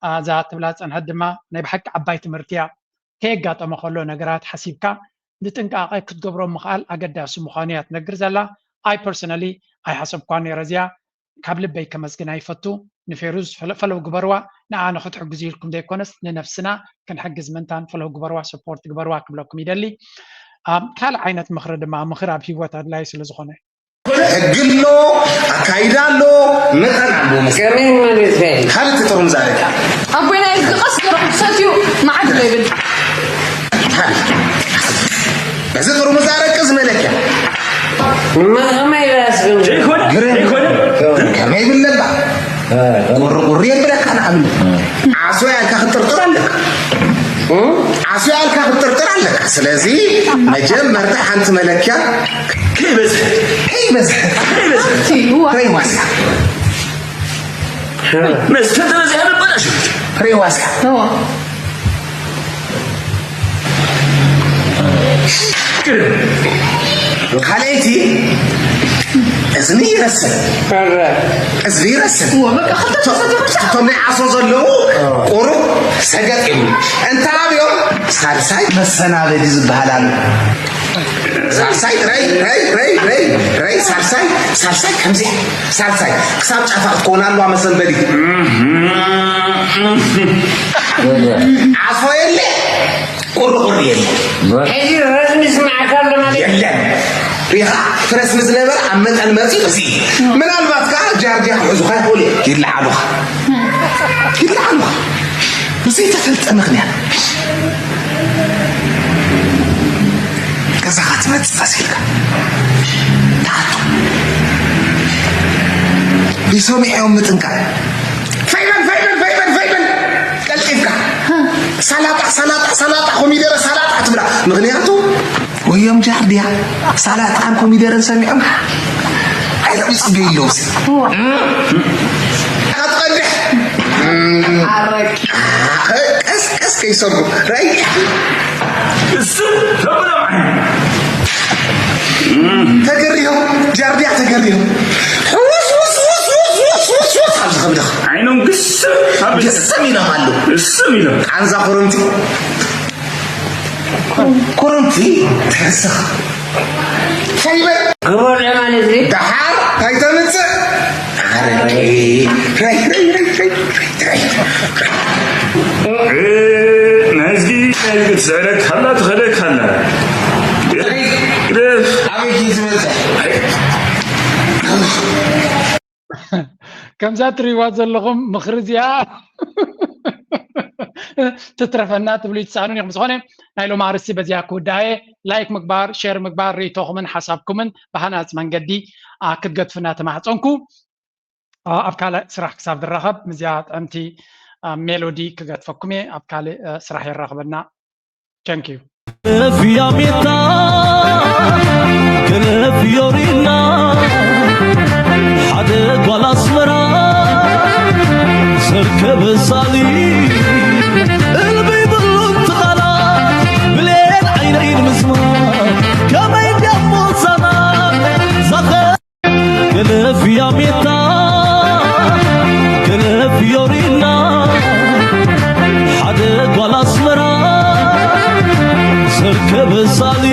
እዛ ትብላ ዝፀንሐት ድማ ናይ ብሓቂ ዓባይ ትምህርቲ እያ። ከየጋጠመ ከሎ ነገራት ሓሲብካ ብጥንቃቐ ክትገብሮ ምኽኣል ኣገዳሲ ምዃኑ እያ ትነግር ዘላ። ኣይ ፐርሰናሊ ኣይሓሰብኳን ነይረ እዚኣ። ካብ ልበይ ከመስግና ይፈቱ። ንፌሩዝ ፈለው ግበርዋ። ንኣነ ክትሕግዙ ኢልኩም ዘይኮነስ ንነብስና ክንሕግዝ ምእንታን ፈለው ግበርዋ፣ ሰፖርት ግበርዋ ክብለኩም ይደሊ። ካልእ ዓይነት ምኽሪ ድማ ምኽሪ ኣብ ህይወት ኣድላይ ስለ ዝኾነ ሕጊ ኣሎ፣ ኣካይዳ ኣሎ፣ መጠን ኣሎ። ከመይ ማለት እዩ? ካልእ ጥርሙዝ ኣረቂ። ኣቦይ ናይ ሕጊ ቀስ ገይሩ ክትሰትዩ መዓት ዘይብል። በዚ ጥርሙዝ ኣረቂ ዝመለኪያ እማ ከመይ ኢላ ያስገምት? ዘይኮነ ዘይኮነ ከመይ ይብል ነባ ቁሪ ቁሪ የብለካ ንዓብነት ዓሶ ያልካ ክትጥርጥር ኣለካ። ዓስቢ ኣልካ ክትጥርጥር ኣለካ። ስለዚ መጀመርታ ሓንቲ መለክያ ከይበዝሐ ከይበዝሐ ከይበዝሐ ከይዋስያ መስተ ተበዝሐ መበላሸው ከይዋስያ ካልኣይቲ እዝኒ ይረስን እዝኒ ይረስን እቶም ናይ ዓሶ ዘለዉ ቁሩብ ሰገጥ ይብሉ እንተ ኣብዮም ሳልሳይ መሰናበዲ ዝበሃል ኣሎ ሳልሳይ ረይ ረይ ረይ ረይ ረይ ሳልሳይ ሳልሳይ ከምዚ ሳልሳይ ክሳብ ጫፋ ክትኮን ኣለዋ መሰንበዲ ዓሶ የለ ቁርቁር የለ ሕጂ ረስሚ ስማዕካ ኣሎ ማለት የለን ሪኻ ፍረስ ዝነበረ ኣብ መጠን መፂኡ እዚ ምናልባት ከዓ ጃርዲያ ክሕዙኻ ይኽእሉ እዮም ይለዓሉኻ ይለዓሉኻ ብዘይተፈልጠ ምኽንያት ገዛኻ ትመፅእ ቀስ ኢልካ ተኣቱ ብሰሚዐዮም ምጥንቃቕ ፈይበል ፈይበል ፈይበል ፈይበል ቀልጢፍካ ሳላጣ ሳላጣ ሳላጣ ኮሚደረ ሳላጣ ትብላ ምክንያቱ ወዮም ጃርዲያ ሳላጣን ኮሚደረን ሰሚዖም ኣይረቢ ፅበ የለው ኣትቀድሕ ቀስ ቀስ ከይሰሙ ራይ እሱ ተብሎም ዓይኑ ተገሪሆም ጃርዲያ ተገሪሆም ሕውስ ውስ ውስ ውስ ውስ ውስ ውስ ኣብዚ ከብድኻ ዓይኖም ግስም ኣብ ግስም ኢሎም ኣለዉ ግስም ኢሎም ቃንዛ ኮረንቲ ኮረንቲ ተረስኻ ፈይበል ክበልዕ ማለት እዩ ደሓር እንታይ ተምፅእ ናይዚ ትስዕረካ ኣላ ትኸደካ ኣላ ኣበይ ትበፅሕ ከምዛ ትሪእዋ ዘለኹም ምኽሪ እዚኣ ትትረፈና ትብሉ ይትሰኣኑን ኢኹም ዝኾነ ናይ ሎም ኣርስቲ በዚኣ ክውዳእ እየ ላይክ ምግባር ሸር ምግባር ርእቶኹምን ሓሳብኩምን ብሃናፅ መንገዲ ክትገድፍና ተማሕፀንኩ ኣብ ካልእ ስራሕ ክሳብ ዝራኸብ ምዚኣ ጥዕምቲ ሜሎዲ ክገድፈኩም እየ ኣብ ካልእ ስራሕ የራኽበና Thank you. ግለፍ ያሜታ ግለፍ ዮሪና ሓደ ጓል ኣስመራ ሰርከበ ሳሊ እልበይ ብሉን ትቓላ ብሌን ዓይነይን ምስማ ከመይ ድያሞ ዛና ዛኸ ግለፍ ያሜታ ግለፍ ዮሪና ሓደ ጓል ኣስመራ በሳሊ